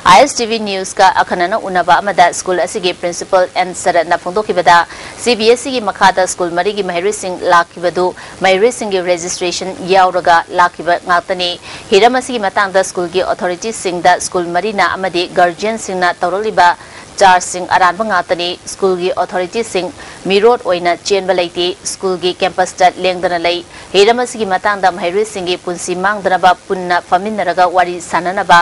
ꯑꯥꯏ ꯑꯦꯁ ꯇꯤ ꯚꯤ ꯅ꯭ꯌꯨꯁꯀ ꯑꯈꯟꯅꯅ ꯎꯅꯕ ꯑꯃꯗ ꯁ꯭ꯀꯨꯜ ꯑꯁꯤꯒꯤ ꯄ꯭ꯔꯤꯟꯁꯤꯄꯜ ꯑꯦꯟ ꯁꯔꯠꯅ ꯐꯣꯡꯗꯣꯛꯈꯤꯕꯗ, ꯁꯤ ꯕꯤ ꯑꯦꯁ ꯏꯒꯤ ꯃꯈꯥꯗ ꯁ꯭ꯀꯨꯜ ꯃꯔꯤꯒꯤ ꯃꯍꯩꯔꯣꯏꯁꯤꯡ ꯂꯥꯛꯈꯤꯕꯗꯨ ꯃꯍꯩꯔꯣꯏꯁꯤꯡꯒꯤ ꯔꯦꯖꯤꯁꯇ꯭ꯔꯦꯁꯟ ꯌꯥꯎꯔꯒ ꯂꯥꯛꯈꯤꯕ ꯉꯥꯛꯇꯅꯤ꯫ ꯍꯤꯔꯝ ꯑꯁꯤꯒꯤ ꯃꯇꯥꯡꯗ ꯁ꯭ꯀꯨꯜꯒꯤ ꯑꯣꯊꯣꯔꯤꯇꯤꯁꯤꯡꯗ ꯁ꯭ꯀꯨꯜ ꯃꯔꯤꯅ ꯑꯃꯗꯤ ꯒꯥꯔꯖꯤꯌꯟꯁꯤꯡꯅ ꯇꯧꯔꯛꯂꯤꯕ ꯆꯥꯔꯖꯁꯤꯡ ꯑꯔꯥꯟꯕ ꯉꯥꯛꯇꯅꯤ꯫ ꯁ꯭ꯀꯨꯜꯒꯤ ꯑꯣꯊꯣꯔꯤꯇꯤꯁꯤꯡ ꯃꯤꯔꯣꯠ ꯑꯣꯏꯅ ꯆꯦꯟꯕ ꯂꯩꯇꯦ꯫ ꯁ꯭ꯀꯨꯜꯒꯤ ꯀꯦꯝꯄꯁꯇ ꯂꯦꯡꯗꯅ ꯂꯩ꯫ ꯍꯤꯔꯝ ꯑꯁꯤꯒꯤ ꯃꯇꯥꯡꯗ ꯃꯍꯩꯔꯣꯏꯁꯤꯡꯒꯤ ꯄꯨꯟꯁꯤ ꯃꯥꯡꯗꯅꯕ ꯄꯨꯟꯅ ꯐꯝꯃꯤꯟꯅꯔꯒ ꯋꯥꯔꯤ ꯁꯥꯅꯅꯕ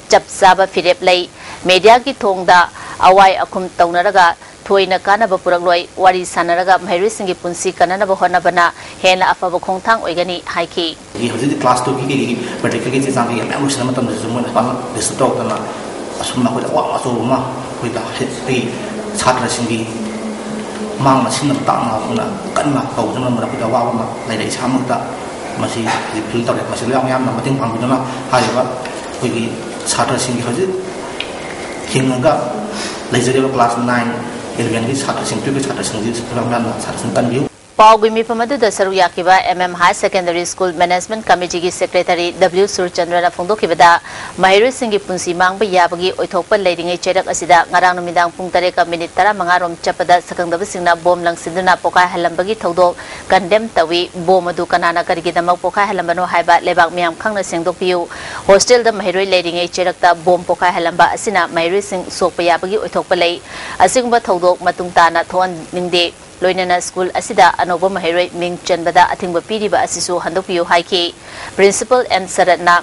ꯆꯞ ꯆꯥꯕ ꯐꯤꯔꯦꯞ ꯂꯩ꯫ ꯃꯦꯗꯤꯌꯥꯒꯤ ꯊꯣꯡꯗ ꯑꯋꯥꯏ ꯑꯈꯨꯝ ꯇꯧꯅꯔꯒ ꯊꯣꯏꯅ ꯀꯥꯟꯅꯕ ꯄꯨꯔꯛꯂꯣꯏ꯫ ꯋꯥꯔꯤ ꯁꯥꯅꯔꯒ ꯃꯍꯩꯔꯣꯏꯁꯤꯡꯒꯤ ꯄꯨꯟꯁꯤ ꯀꯟꯅꯅꯕ ꯍꯣꯠꯅꯕꯅ ꯍꯦꯟꯅ ꯑꯐꯕ ꯈꯣꯡꯊꯥꯡ ꯑꯣꯏꯒꯅꯤ ꯍꯥꯏꯈꯤ꯫ ꯍꯧꯖꯤꯛꯇꯤ class two ꯒꯤ ꯀꯩꯒꯤ practical ꯒꯤ ꯆꯦ ꯆꯥꯡ ꯀꯩꯀꯩ ꯃꯌꯥꯝ ꯂꯣꯏꯁꯤꯟꯕ ꯃꯇꯝꯗꯁꯨ ꯃꯣꯏꯅ ꯄꯥꯡꯒꯜ disturb ꯇꯧꯔꯛꯇꯅ ꯑꯁꯨꯝꯅ ꯑꯩꯈꯣꯏꯗ ꯑꯋꯥꯕ ꯑꯆꯧꯕ ꯑꯃ ꯑꯩꯈꯣꯏꯗ ꯑꯩꯈꯣꯏ ꯁꯥꯇ꯭ꯔꯁꯤꯡꯒꯤ ꯃꯥꯡꯅ ꯁꯤꯅ ꯇꯥꯛꯅ ꯑꯩꯈꯣꯏꯅ ꯀꯟꯅ ꯇꯧꯗꯨꯅ ꯃꯔꯛꯇ ꯑꯋꯥꯕ ꯑꯃ ꯂꯩꯔꯦ꯫ ꯏꯁꯥꯃꯛꯇ ꯃꯁꯤ ꯍꯧꯖꯤꯛ feel ꯇꯧꯔꯦ꯫ ꯃꯁꯤ ꯌꯥꯝ ꯌꯥꯝꯅ ꯃꯇꯦꯡ ꯄꯥꯡꯕꯤꯗꯨꯅ ꯍꯥꯏꯔꯤꯕ ꯑꯩꯈꯣꯏꯒꯤ ꯁꯥꯇ꯭ꯔꯁꯤꯡꯒꯤ ꯍꯧꯖꯤꯛ ꯍꯤꯡꯉꯒ ꯂꯩꯖꯔꯤꯕ class nine eleven ꯒꯤ ꯁꯥꯇ꯭ꯔꯁꯤꯡ, twelve ꯀꯤ ꯁꯥꯇ꯭ꯔꯁꯤꯡꯁꯤ ꯐꯤꯕꯝ ꯌꯥꯝꯅ ꯁꯥꯇ꯭ꯔꯁꯤꯡ ꯀꯟꯕꯤꯌꯨ꯫ ꯄꯥꯎꯒꯤ ꯃꯤꯐꯝ ꯑꯗꯨꯗ ꯁꯔꯨꯛ ꯌꯥꯈꯤꯕ M M Higher Secondary School Management Committeeꯒꯤ Secretary W ꯁꯨꯔꯆꯟꯗ꯭ꯔꯅ ꯐꯣꯡꯗꯣꯛꯈꯤꯕꯗ, ꯃꯍꯩꯔꯣꯏꯁꯤꯡꯒꯤ ꯄꯨꯟꯁꯤ ꯃꯥꯡꯕ ꯌꯥꯕꯒꯤ ꯑꯣꯏꯊꯣꯛꯄ ꯂꯩꯔꯤꯉꯩ ꯆꯩꯔꯛ ꯑꯁꯤꯗ ꯉꯔꯥꯡ ꯅꯨꯃꯤꯗꯥꯡ ꯄꯨꯡ ꯇꯔꯦꯠꯀ ꯃꯤꯅꯤꯠ ꯇꯔꯥꯃꯉꯥ ꯔꯣꯝ ꯆꯠꯄꯗ ꯁꯛꯈꯪꯗꯕꯁꯤꯡꯅ ꯕꯣꯝ ꯂꯪꯁꯤꯟꯗꯨꯅ ꯄꯣꯈꯥꯏꯍꯜꯂꯝꯕꯒꯤ ꯊꯧꯗꯣꯛ condemn ꯇꯧꯏ꯫ ꯕꯣꯝ ꯑꯗꯨ ꯀꯅꯥꯅ ꯀꯔꯤꯒꯤꯗꯃꯛ ꯄꯣꯈꯥꯏꯍꯜꯂꯝꯕꯅꯣ ꯍꯥꯏꯕ ꯂꯩꯕꯥꯛ ꯃꯤꯌꯥꯝ ꯈꯪꯅ ꯁꯦꯡꯗꯣꯛꯄꯤꯌꯨ꯫ ꯍꯣꯁꯇꯦꯜꯗ ꯃꯍꯩꯔꯣꯏ ꯂꯩꯔꯤꯉꯩ ꯆꯩꯔꯛꯇ ꯕꯣꯝ ꯄꯣꯈꯥꯏꯍꯜꯂꯝꯕ ꯑꯁꯤꯅ ꯃꯍꯩꯔꯣꯏꯁꯤꯡ ꯁꯣꯛꯄ ꯌꯥꯕꯒꯤ ꯑꯣꯏꯊꯣꯛꯄ ꯂꯩ꯫ ꯑꯁꯤꯒꯨꯝꯕ ꯊꯧꯗꯣꯛ ꯃꯇꯨꯡ ꯇꯥꯅ ꯊꯣꯛꯍꯟꯅꯤꯡꯗꯦ꯫ ꯂꯣꯏꯅꯅ ꯁ꯭ꯀꯨꯜ ꯑꯁꯤꯗ ꯑꯅꯧꯕ ꯃꯍꯩꯔꯣꯏ ꯃꯤꯡ ꯆꯟꯕꯗ ꯑꯊꯤꯡꯕ ꯄꯤꯔꯤꯕ ꯑꯁꯤꯁꯨ ꯍꯟꯗꯣꯛꯄꯤꯌꯨ ꯍꯥꯏꯈꯤ꯫ Principal M ꯁꯔꯠꯅ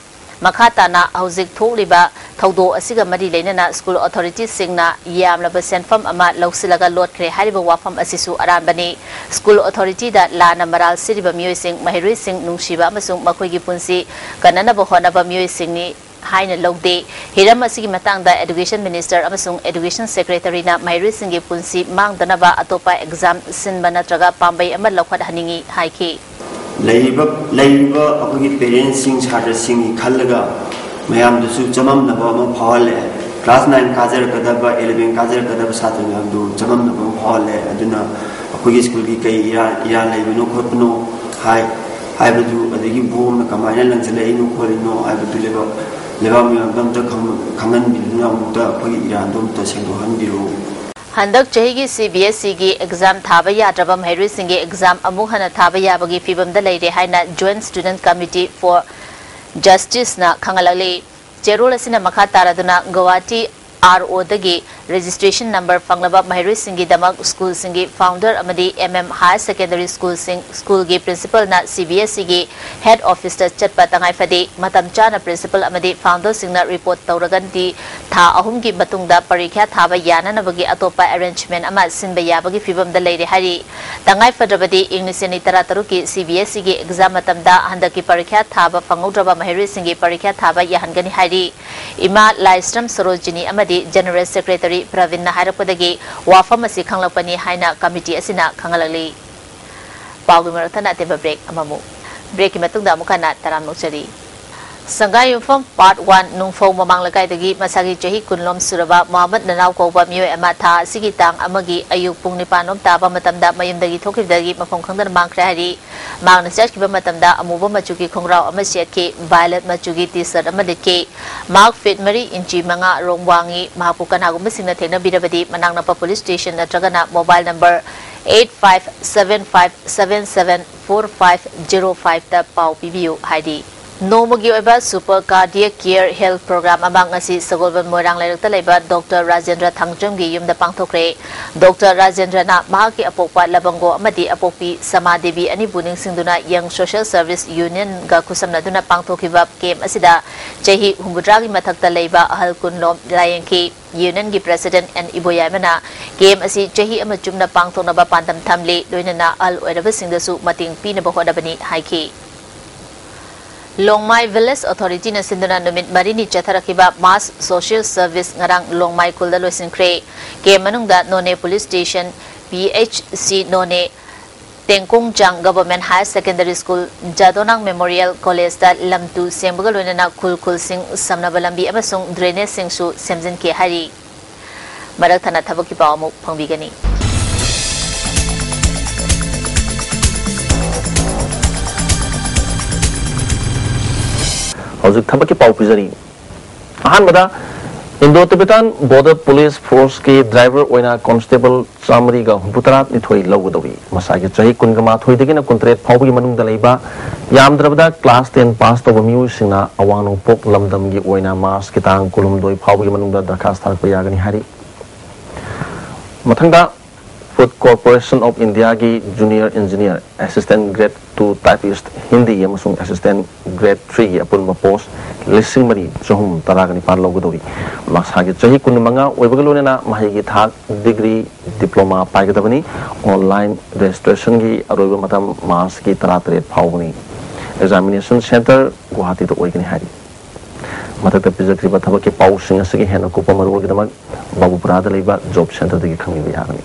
ꯃꯈꯥ ꯇꯥꯅ ꯍꯧꯖꯤꯛ ꯊꯣꯛꯂꯤꯕ ꯊꯧꯗꯣꯛ ꯑꯁꯤꯒ ꯃꯔꯤ ꯂꯩꯅꯅ ꯁ꯭ꯀꯨꯜ ꯑꯣꯊꯣꯔꯤꯇꯤꯁꯤꯡꯅ ꯌꯥꯝꯂꯕ ꯁꯦꯟꯐꯝ ꯑꯃ ꯂꯧꯁꯤꯜꯂꯒ ꯂꯣꯠꯈ꯭ꯔꯦ ꯍꯥꯏꯔꯤꯕ ꯋꯥꯐꯝ ꯑꯁꯤꯁꯨ ꯑꯔꯥꯟꯕꯅꯤ꯫ ꯁ꯭ꯀꯨꯜ ꯑꯣꯊꯣꯔꯤꯇꯤꯗ ꯂꯥꯟꯅ ꯃꯔꯥꯜ ꯁꯤꯔꯤꯕ ꯃꯤꯑꯣꯏꯁꯤꯡ, ꯃꯍꯩꯔꯣꯏꯁꯤꯡ ꯅꯨꯡꯁꯤꯕ ꯑꯃꯁꯨꯡ ꯃꯈꯣꯏꯒꯤ ꯄꯨꯟꯁꯤ ꯀꯟꯅꯅꯕ ꯍꯣꯠꯅꯕ ꯃꯤꯑꯣꯏꯁꯤꯡꯅꯤ ꯍꯥꯏꯅ ꯂꯧꯗꯦ꯫ ꯍꯤꯔꯝ ꯑꯁꯤꯒꯤ ꯃꯇꯥꯡꯗ Education Minister ꯑꯃꯁꯨꯡ Education Secretaryꯅ ꯃꯍꯩꯔꯣꯏꯁꯤꯡꯒꯤ ꯄꯨꯟꯁꯤ ꯃꯥꯡꯗꯅꯕ ꯑꯇꯣꯞꯄ exam ꯁꯤꯟꯕ ꯅꯠꯇ꯭ꯔꯒ ꯄꯥꯝꯕꯩ ꯑꯃ ꯂꯧꯈꯠꯍꯟꯅꯤꯡꯏ ꯍꯥꯏꯈꯤ꯫ ꯂꯩꯔꯤꯕ ꯂꯩꯔꯤꯕ ꯑꯩꯈꯣꯏꯒꯤ parentꯁꯤꯡ, ꯁꯥꯇ꯭ꯔꯁꯤꯡꯒꯤ ꯈꯜꯂꯒ ꯃꯌꯥꯝꯗꯁꯨ ꯆꯃꯝꯅꯕ ꯑꯃ ꯐꯥꯎꯍꯜꯂꯦ꯫ Class nine ꯀꯥꯖꯔꯛꯀꯗꯕ, eleven ꯀꯥꯖꯔꯛꯀꯗꯕ ꯁꯥꯇ꯭ꯔ ꯃꯌꯥꯝꯗꯨ ꯆꯃꯝꯅꯕ ꯑꯃ ꯐꯥꯎꯍꯜꯂꯦ꯫ ꯑꯗꯨꯅ ꯑꯩꯈꯣꯏꯒꯤ ꯁ꯭ꯀꯨꯜꯒꯤ ꯀꯩ ꯏꯔꯥꯟ ꯏꯔꯥꯟ ꯂꯩꯕꯅꯣ ꯈꯣꯠꯄꯅꯣ ꯍꯥꯏ ꯍꯥꯏꯕꯗꯨ, ꯑꯗꯒꯤ ꯕꯣꯝꯅ ꯀꯃꯥꯏꯅ ꯂꯪꯁꯤꯜꯂꯛꯏꯅꯣ ꯈꯣꯠꯂꯤꯅꯣ ꯍꯥꯏꯕꯗꯨ ꯂꯩꯕꯥꯛ ꯂꯩꯕꯥꯛ ꯃꯤꯌꯥꯝꯗ ꯑꯝꯇ ꯈꯪ- ꯈꯪꯍꯟꯕꯤꯗꯨꯅ ꯑꯃꯨꯛꯇ ꯑꯩꯈꯣꯏꯒꯤ ꯏꯔꯥꯟꯗꯣ ꯑꯝꯇ ꯁꯦꯡꯗꯣꯛꯍꯟꯕꯤꯔꯛꯎ꯫ ꯍꯟꯗꯛ ꯆꯍꯤꯒꯤ CBSEꯒꯤ exam ꯊꯥꯕ ꯌꯥꯗ꯭ꯔꯕ ꯃꯍꯩꯔꯣꯏꯁꯤꯡꯒꯤ exam ꯑꯃꯨꯛ ꯍꯟꯅ ꯊꯥꯕ ꯌꯥꯕꯒꯤ ꯐꯤꯕꯝꯗ ꯂꯩꯔꯦ ꯍꯥꯏꯅ Joint Student Committee for Justiceꯅ ꯈꯪꯍꯜꯂꯛꯂꯤ꯫ ꯆꯦꯔꯣꯜ ꯑꯁꯤꯅ ꯃꯈꯥ ꯇꯥꯔꯗꯨꯅ ꯒꯧꯍꯥꯇꯤ ROꯗꯒꯤ registration number ꯐꯪꯂꯕ ꯃꯍꯩꯔꯣꯏꯁꯤꯡꯒꯤꯗꯃꯛ ꯁ꯭ꯀꯨꯜꯁꯤꯡꯒꯤ founder ꯑꯃꯗꯤ M M Higher Secondary Schoolꯁꯤꯡ ꯁ꯭ꯀꯨꯜꯒꯤ principalꯅ CBSEꯒꯤ head officeꯇ ꯆꯠꯄ ꯇꯉꯥꯏ ꯐꯗꯦ꯫ ꯃꯇꯝ ꯆꯥꯅ principal ꯑꯃꯗꯤ founderꯁꯤꯡꯅ report ꯇꯧꯔꯒꯗꯤ ꯊꯥ ꯑꯍꯨꯝꯒꯤ ꯃꯇꯨꯡꯗ ꯄꯔꯤꯈ꯭ꯌꯥ ꯊꯥꯕ ꯌꯥꯅꯅꯕꯒꯤ ꯑꯇꯣꯞꯄ arrangement ꯑꯃ ꯁꯤꯟꯕ ꯌꯥꯕꯒꯤ ꯐꯤꯕꯝꯗ ꯂꯩꯔꯦ ꯍꯥꯏꯔꯤ꯫ ꯇꯉꯥꯏ ꯐꯗ꯭ꯔꯕꯗꯤ ꯏꯪ ꯂꯤꯁꯤꯡ ꯑꯅꯤ ꯇꯔꯥꯇꯔꯨꯛꯀꯤ CBSEꯒꯤ exam ꯃꯇꯝꯗ ꯍꯟꯗꯛꯀꯤ ꯄꯔꯤꯈ꯭ꯌꯥ ꯊꯥꯕ ꯐꯪꯍꯧꯗ꯭ꯔꯕ ꯃꯍꯩꯔꯣꯏꯁꯤꯡꯒꯤ ꯄꯔꯤꯈ꯭ꯌꯥ ꯊꯥꯕ ꯌꯥꯍꯟꯒꯅꯤ ꯍꯥꯏꯔꯤ꯫ ꯏꯃꯥ ꯂꯥꯏꯁ꯭ꯔꯝ ꯁꯣꯔꯣꯖꯤꯅꯤ ꯑꯃꯗꯤ General Secretary ꯄ꯭ꯔꯕꯤꯟꯅ ꯍꯥꯏꯔꯛꯄꯗꯒꯤ ꯋꯥꯐꯝ ꯑꯁꯤ ꯈꯪꯂꯛꯄꯅꯤ ꯍꯥꯏꯅ committee ꯑꯁꯤꯅ ꯈꯪꯍꯜꯂꯛꯂꯤ꯫ ꯄꯥꯎꯒꯤ ꯃꯔꯛ ꯊꯠꯅ ꯑꯇꯦꯟꯕ break ꯑꯃꯃꯨꯛ꯫ Breakꯀꯤ ꯃꯇꯨꯡꯗ ꯑꯃꯨꯛ ꯍꯟꯅ ꯇꯔꯥꯝꯅ ꯑꯣꯛꯆꯔꯤ꯫ ꯁꯪꯒꯥꯏꯌꯨꯝꯐꯝ Part One ꯅꯨꯡꯐꯧ ꯃꯃꯥꯡ ꯂꯩꯀꯥꯏꯗꯒꯤ ꯃꯁꯥꯒꯤ ꯆꯍꯤ ꯀꯨꯟ ꯂꯣꯝ ꯁꯨꯔꯕ ꯃꯣꯍꯃꯗ ꯅꯅꯥꯎ ꯀꯧꯕ ꯃꯤꯑꯣꯏ ꯑꯃ ꯊꯥ ꯑꯁꯤꯒꯤ ꯇꯥꯡ ꯑꯃꯒꯤ ꯑꯌꯨꯛ ꯄꯨꯡ ꯅꯤꯄꯥꯟ ꯂꯣꯝ ꯇꯥꯕ ꯃꯇꯝꯗ ꯃꯌꯨꯝꯗꯒꯤ ꯊꯣꯛꯈꯤꯕꯗꯒꯤ ꯃꯐꯝ ꯈꯪꯗꯅ ꯃꯥꯡꯈ꯭ꯔꯦ ꯍꯥꯏꯔꯤ꯫ ꯃꯍꯥꯛꯅ ꯆꯠꯈꯤꯕ ꯃꯇꯝꯗ ꯑꯃꯨꯕ ꯃꯆꯨꯒꯤ ꯈꯣꯡꯒ꯭ꯔꯥꯎ ꯑꯃ ꯁꯦꯠꯈꯤ, violet ꯃꯆꯨꯒꯤ T-shirt ꯑꯃ ꯂꯤꯠꯈꯤ꯫ ꯃꯍꯥꯛ feet ꯃꯔꯤ inch ꯃꯉꯥ ꯔꯣꯝ ꯋꯥꯡꯏ꯫ ꯃꯍꯥꯛꯄꯨ ꯀꯅꯥꯒꯨꯝꯕꯁꯤꯡꯅ ꯊꯦꯡꯅꯕꯤꯔꯕꯗꯤ ꯃꯅꯥꯛ ꯅꯛꯄ police station ꯅꯠꯇ꯭ꯔꯒꯅ mobile number eight five seven five seven seven four five zero five ꯇ ꯄꯥꯎ ꯄꯤꯕꯤꯌꯨ ꯍꯥꯏꯔꯤ꯫ ꯅꯣꯡꯃꯒꯤ ꯑꯣꯏꯕ Super Cardiac Care Health Program ꯑꯃ ꯉꯁꯤ ꯁꯒꯣꯜꯕꯟ ꯃꯣꯏꯔꯥꯡ ꯂꯩꯔꯛꯇ ꯂꯩꯕ Doctor ꯔꯥꯖꯦꯟꯗ꯭ꯔ ꯊꯥꯡꯖꯝꯒꯤ ꯌꯨꯝꯗ ꯄꯥꯡꯊꯣꯛꯈ꯭ꯔꯦ꯫ Doctor ꯔꯥꯖꯦꯟꯗ꯭ꯔꯅ ꯃꯍꯥꯛꯀꯤ ꯑꯄꯣꯛꯄ ꯂꯕꯪꯒꯣ ꯑꯃꯗꯤ ꯑꯄꯣꯛꯄꯤ ꯁꯃꯥ ꯗꯦꯕꯤ ꯑꯅꯤꯕꯨ ꯅꯤꯡꯁꯤꯡꯗꯨꯅ Young Social Service Union ꯒ ꯈꯨꯠꯁꯝꯅꯗꯨꯅ ꯄꯥꯡꯊꯣꯛꯈꯤꯕ camp ꯑꯁꯤꯗ ꯆꯍꯤ ꯍꯨꯝꯐꯨꯇꯔꯥꯒꯤ ꯃꯊꯛꯇ ꯂꯩꯕ ꯑꯍꯜ ꯀꯨꯟ ꯂꯣꯝ ꯂꯥꯌꯦꯡꯈꯤ꯫ Union ꯒꯤ President ꯑꯦꯟ ꯏꯕꯣꯌꯥꯏꯃꯅ camp ꯑꯁꯤ ꯆꯍꯤ ꯑꯃ ꯆꯨꯞꯅ ꯄꯥꯡꯊꯣꯛꯅꯕ ꯄꯥꯟꯗꯝ ꯊꯝꯂꯤ, ꯂꯣꯏꯅꯅ ꯑꯍꯜ ꯑꯣꯏꯔꯕꯁꯤꯡꯗꯁꯨ ꯃꯇꯦꯡ ꯄꯤꯅꯕ ꯍꯣꯠꯅꯕꯅꯤ ꯍꯥꯏꯈꯤ꯫ ꯂꯣꯡꯃꯥꯏ Village Authority ꯅ ꯁꯤꯟꯗꯨꯅ ꯅꯨꯃꯤꯠ ꯃꯔꯤꯅꯤ ꯆꯠꯊꯔꯛꯈꯤꯕ mass social service ꯉꯔꯥꯡ ꯂꯣꯡꯃꯥꯏ ꯈꯨꯜꯗ ꯂꯣꯏꯁꯤꯟꯈ꯭ꯔꯦ꯫ Camp ꯃꯅꯨꯡꯗ ꯅꯣꯅꯦ Police Station, P H C ꯅꯣꯅꯦ, ꯇꯦꯡꯀꯣꯡꯖꯥꯡ Government Higher Secondary School, ꯖꯥꯗꯣꯅꯥꯡ Memorial College ꯇ ꯂꯝ ꯇꯨ ꯁꯦꯡꯕꯒ ꯂꯣꯏꯅꯅ ꯈꯨꯜ ꯈꯨꯜꯁꯤꯡ, ꯁꯝꯅꯕ ꯂꯝꯕꯤ ꯑꯃꯁꯨꯡ drainage ꯁꯤꯡꯁꯨ ꯁꯦꯝꯖꯤꯟꯈꯤ ꯍꯥꯏꯔꯤ꯫ ꯃꯔꯛ ꯊꯠꯅ ꯊꯕꯛꯀꯤ ꯄꯥꯎ ꯑꯃꯨꯛ ꯐꯪꯕꯤꯒꯅꯤ꯫ ꯍꯧꯖꯤꯛ ꯊꯕꯛꯀꯤ ꯄꯥꯎ ꯄꯤꯖꯔꯤ꯫ ꯑꯍꯥꯟꯕꯗ, Indo-Tibetan Border Police Force ꯀꯤ driver ꯑꯣꯏꯅ constable ꯆꯥꯃꯔꯤꯒ ꯍꯨꯝꯐꯨꯇꯔꯥ ꯅꯤꯊꯣꯏ ꯂꯧꯒꯗꯧꯔꯤ꯫ ꯃꯁꯥꯒꯤ ꯆꯍꯤ ꯀꯨꯟꯒ ꯃꯥꯊꯣꯏꯗꯒꯤꯅ ꯀꯨꯟꯇꯔꯦꯠ ꯐꯥꯎꯕꯒꯤ ꯃꯅꯨꯡꯗ ꯂꯩꯕ, ꯌꯥꯝꯗ꯭ꯔꯕꯗ class ten pass ꯇꯧꯕ ꯃꯤꯑꯣꯏꯁꯤꯡꯅ ꯑꯋꯥꯡ ꯅꯣꯡꯄꯣꯛ ꯂꯝꯗꯝꯒꯤ ꯑꯣꯏꯅ March ꯀꯤ ꯇꯥꯡ ꯀꯨꯟꯍꯨꯝꯗꯣꯏ ꯐꯥꯎꯕꯒꯤ ꯃꯅꯨꯡꯗ ꯗꯔꯈꯥꯁ ꯊꯥꯔꯛꯄ ꯌꯥꯒꯅꯤ ꯍꯥꯏꯔꯤ꯫ ꯃꯊꯪꯗ, Food Corporation of India ꯒꯤ Junior Engineer, Assistant Grade two Typist Hindi ꯑꯃꯁꯨꯡ Assistant Grade three ꯒꯤ ꯑꯄꯨꯟꯕ post ꯂꯤꯁꯤꯡ ꯃꯔꯤ ꯆꯍꯨꯝ ꯇꯔꯥꯒ ꯅꯤꯄꯥꯟ ꯂꯧꯒꯗꯧꯔꯤ꯫ ꯃꯁꯥꯒꯤ ꯆꯍꯤ ꯀꯨꯟꯃꯉꯥ ꯑꯣꯏꯕꯒ ꯂꯣꯏꯅꯅ ꯃꯍꯩꯒꯤ ꯊꯥꯛ degree, diploma ꯄꯥꯏꯒꯗꯕꯅꯤ꯫ Online registration ꯒꯤ ꯑꯔꯣꯏꯕ ꯃꯇꯝ March ꯀꯤ ꯇꯔꯥꯇꯔꯦꯠ ꯐꯥꯎꯕꯅꯤ꯫ Examination center ꯒꯨꯋꯥꯍꯥꯇꯤꯗ ꯑꯣꯏꯒꯅꯤ ꯍꯥꯏꯔꯤ꯫ ꯃꯊꯛꯇ ꯄꯤꯖꯈ꯭ꯔꯤꯕ ꯊꯕꯛꯀꯤ ꯄꯥꯎꯁꯤꯡ ꯑꯁꯤꯒꯤ ꯍꯦꯟꯅ ꯀꯨꯞꯄ ꯃꯔꯣꯜꯒꯤꯗꯃꯛ ꯕꯥꯕꯨꯄꯨꯔꯥꯗ ꯂꯩꯕ job center ꯗꯒꯤ ꯈꯪꯕꯤꯕ ꯌꯥꯒꯅꯤ꯫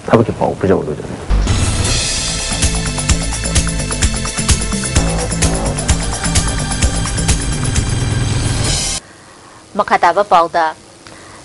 ꯊꯕꯛꯀꯤ ꯄꯥꯎ ꯄꯤꯖꯕ ꯂꯣꯏꯖꯔꯦ꯫ ꯃꯈꯥ ꯇꯥꯕ ꯄꯥꯎꯗ,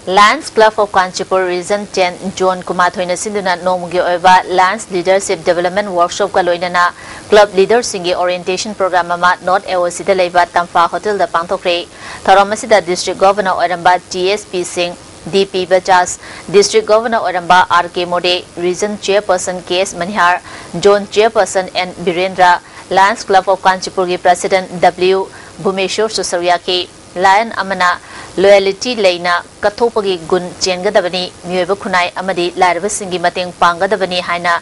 Lions Club of Kanchipur Region ten Zone ꯀꯨꯟꯃꯥꯊꯣꯏꯅ ꯁꯤꯟꯗꯨꯅ ꯅꯣꯡꯃꯒꯤ ꯑꯣꯏꯕ Lions Leadership Development Workshopꯀ ꯂꯣꯏꯅꯅ club leaderꯁꯤꯡꯒꯤ orientation program ꯑꯃ North AOCꯗ ꯂꯩꯕ ꯇꯝꯐꯥ ꯍꯣꯇꯦꯜꯗ ꯄꯥꯡꯊꯣꯛꯈ꯭ꯔꯦ꯫ ꯊꯧꯔꯝ ꯑꯁꯤꯗ District Governor ꯑꯣꯏꯔꯝꯕ T S P Singh, D P Bajaj, District Governor ꯑꯣꯏꯔꯝꯕ R K More, Region Chairperson K S Manihar, Zone Chairperson N Birendra, Lions Club of Kanchipurꯒꯤ President ꯗꯕ꯭ꯂꯤꯎ ꯚꯨꯃꯦꯁꯣꯔꯁꯨ ꯁꯔꯨꯛ ꯌꯥꯈꯤ꯫ Lion ꯑꯃꯅ loyalty ꯂꯩꯅ ꯀꯠꯊꯣꯛꯄꯒꯤ ꯒꯨꯟ ꯆꯦꯟꯒꯗꯕꯅꯤ, ꯃꯤꯑꯣꯏꯕ ꯈꯨꯟꯅꯥꯏ ꯑꯃꯗꯤ ꯂꯥꯏꯔꯕꯁꯤꯡꯒꯤ ꯃꯇꯦꯡ ꯄꯥꯡꯒꯗꯕꯅꯤ ꯍꯥꯏꯅ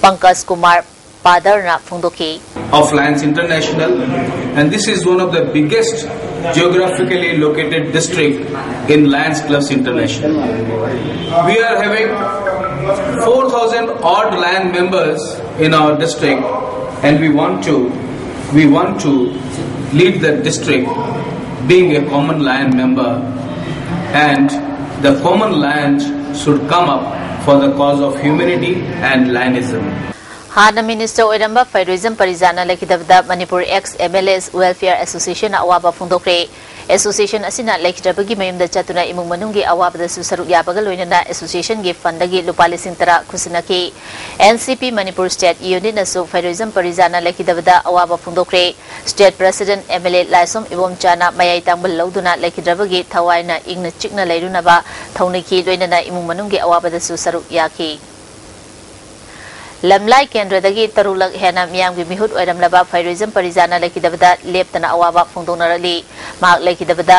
ꯄꯪꯀꯖ ꯀꯨꯃꯥꯔ ꯄꯥꯗꯔꯅ ꯐꯣꯡꯗꯣꯛꯈꯤ꯫ Of Lions International, and this is one of the biggest geographically located district in Lions Clubs International. We are having four thousand odd Lion members in our district, and we want to, we want to lead the district being a common Lion member, and the common Lions should come up for the cause of humanity and Lionism. ꯍꯥꯟꯅ minister ꯑꯣꯏꯔꯝꯕ ꯐꯩꯔꯣꯏꯖꯝ ꯄꯔꯤꯖꯥꯅ ꯂꯩꯈꯤꯗꯕꯗ Manipur ex M L As Welfare Associationꯅ ꯑꯋꯥꯕ ꯐꯣꯡꯗꯣꯛꯈ꯭ꯔꯦ꯫ Association ꯑꯁꯤꯅ ꯂꯩꯈꯤꯗ꯭ꯔꯕꯒꯤ ꯃꯌꯨꯝꯗ ꯆꯠꯇꯨꯅ ꯏꯃꯨꯡ ꯃꯅꯨꯡꯒꯤ ꯑꯋꯥꯕꯗꯁꯨ ꯁꯔꯨꯛ ꯌꯥꯕꯒ ꯂꯣꯏꯅꯅ associationꯒꯤ fundꯗꯒꯤ ꯂꯨꯄꯥ ꯂꯤꯁꯤꯡ ꯇꯔꯥ ꯈꯨꯠꯁꯤꯟꯅꯈꯤ꯫ N C P Manipur state unitꯅꯁꯨ ꯐꯩꯔꯣꯏꯖꯝ ꯄꯔꯤꯖꯥꯅ ꯂꯩꯈꯤꯗꯕꯗ ꯑꯋꯥꯕ ꯐꯣꯡꯗꯣꯛꯈ꯭ꯔꯦ꯫ State president M L A ꯂꯥꯏꯁꯣꯝ ꯏꯕꯣꯝꯆꯥꯅ ꯃꯌꯥꯏ ꯇꯥꯡꯕ ꯂꯧꯗꯨꯅ ꯂꯩꯈꯤꯗ꯭ꯔꯕꯒꯤ ꯊꯋꯥꯏꯅ ꯏꯪꯅ ꯆꯤꯛꯅ ꯂꯩꯔꯨꯅꯕ ꯊꯧꯅꯤꯈꯤ, ꯂꯣꯏꯅꯅ ꯏꯃꯨꯡ ꯃꯅꯨꯡꯒꯤ ꯑꯋꯥꯕꯗꯁꯨ ꯁꯔꯨꯛ ꯌꯥꯈꯤ꯫ ꯂꯝꯂꯥꯏ ꯀꯦꯟꯗ꯭ꯔꯗꯒꯤ ꯇꯔꯨꯛ ꯂꯛ ꯍꯦꯟꯅ ꯃꯤꯌꯥꯝꯒꯤ ꯃꯤꯍꯨꯠ ꯑꯣꯏꯔꯝꯂꯕ ꯐꯩꯔꯣꯏꯖꯝ ꯄꯔꯤꯖꯥꯅ ꯂꯩꯈꯤꯗꯕꯗ ꯂꯦꯞꯇꯅ ꯑꯋꯥꯕ ꯐꯣꯡꯗꯣꯛꯅꯔꯛꯂꯤ꯫ ꯃꯍꯥꯛ ꯂꯩꯈꯤꯗꯕꯗ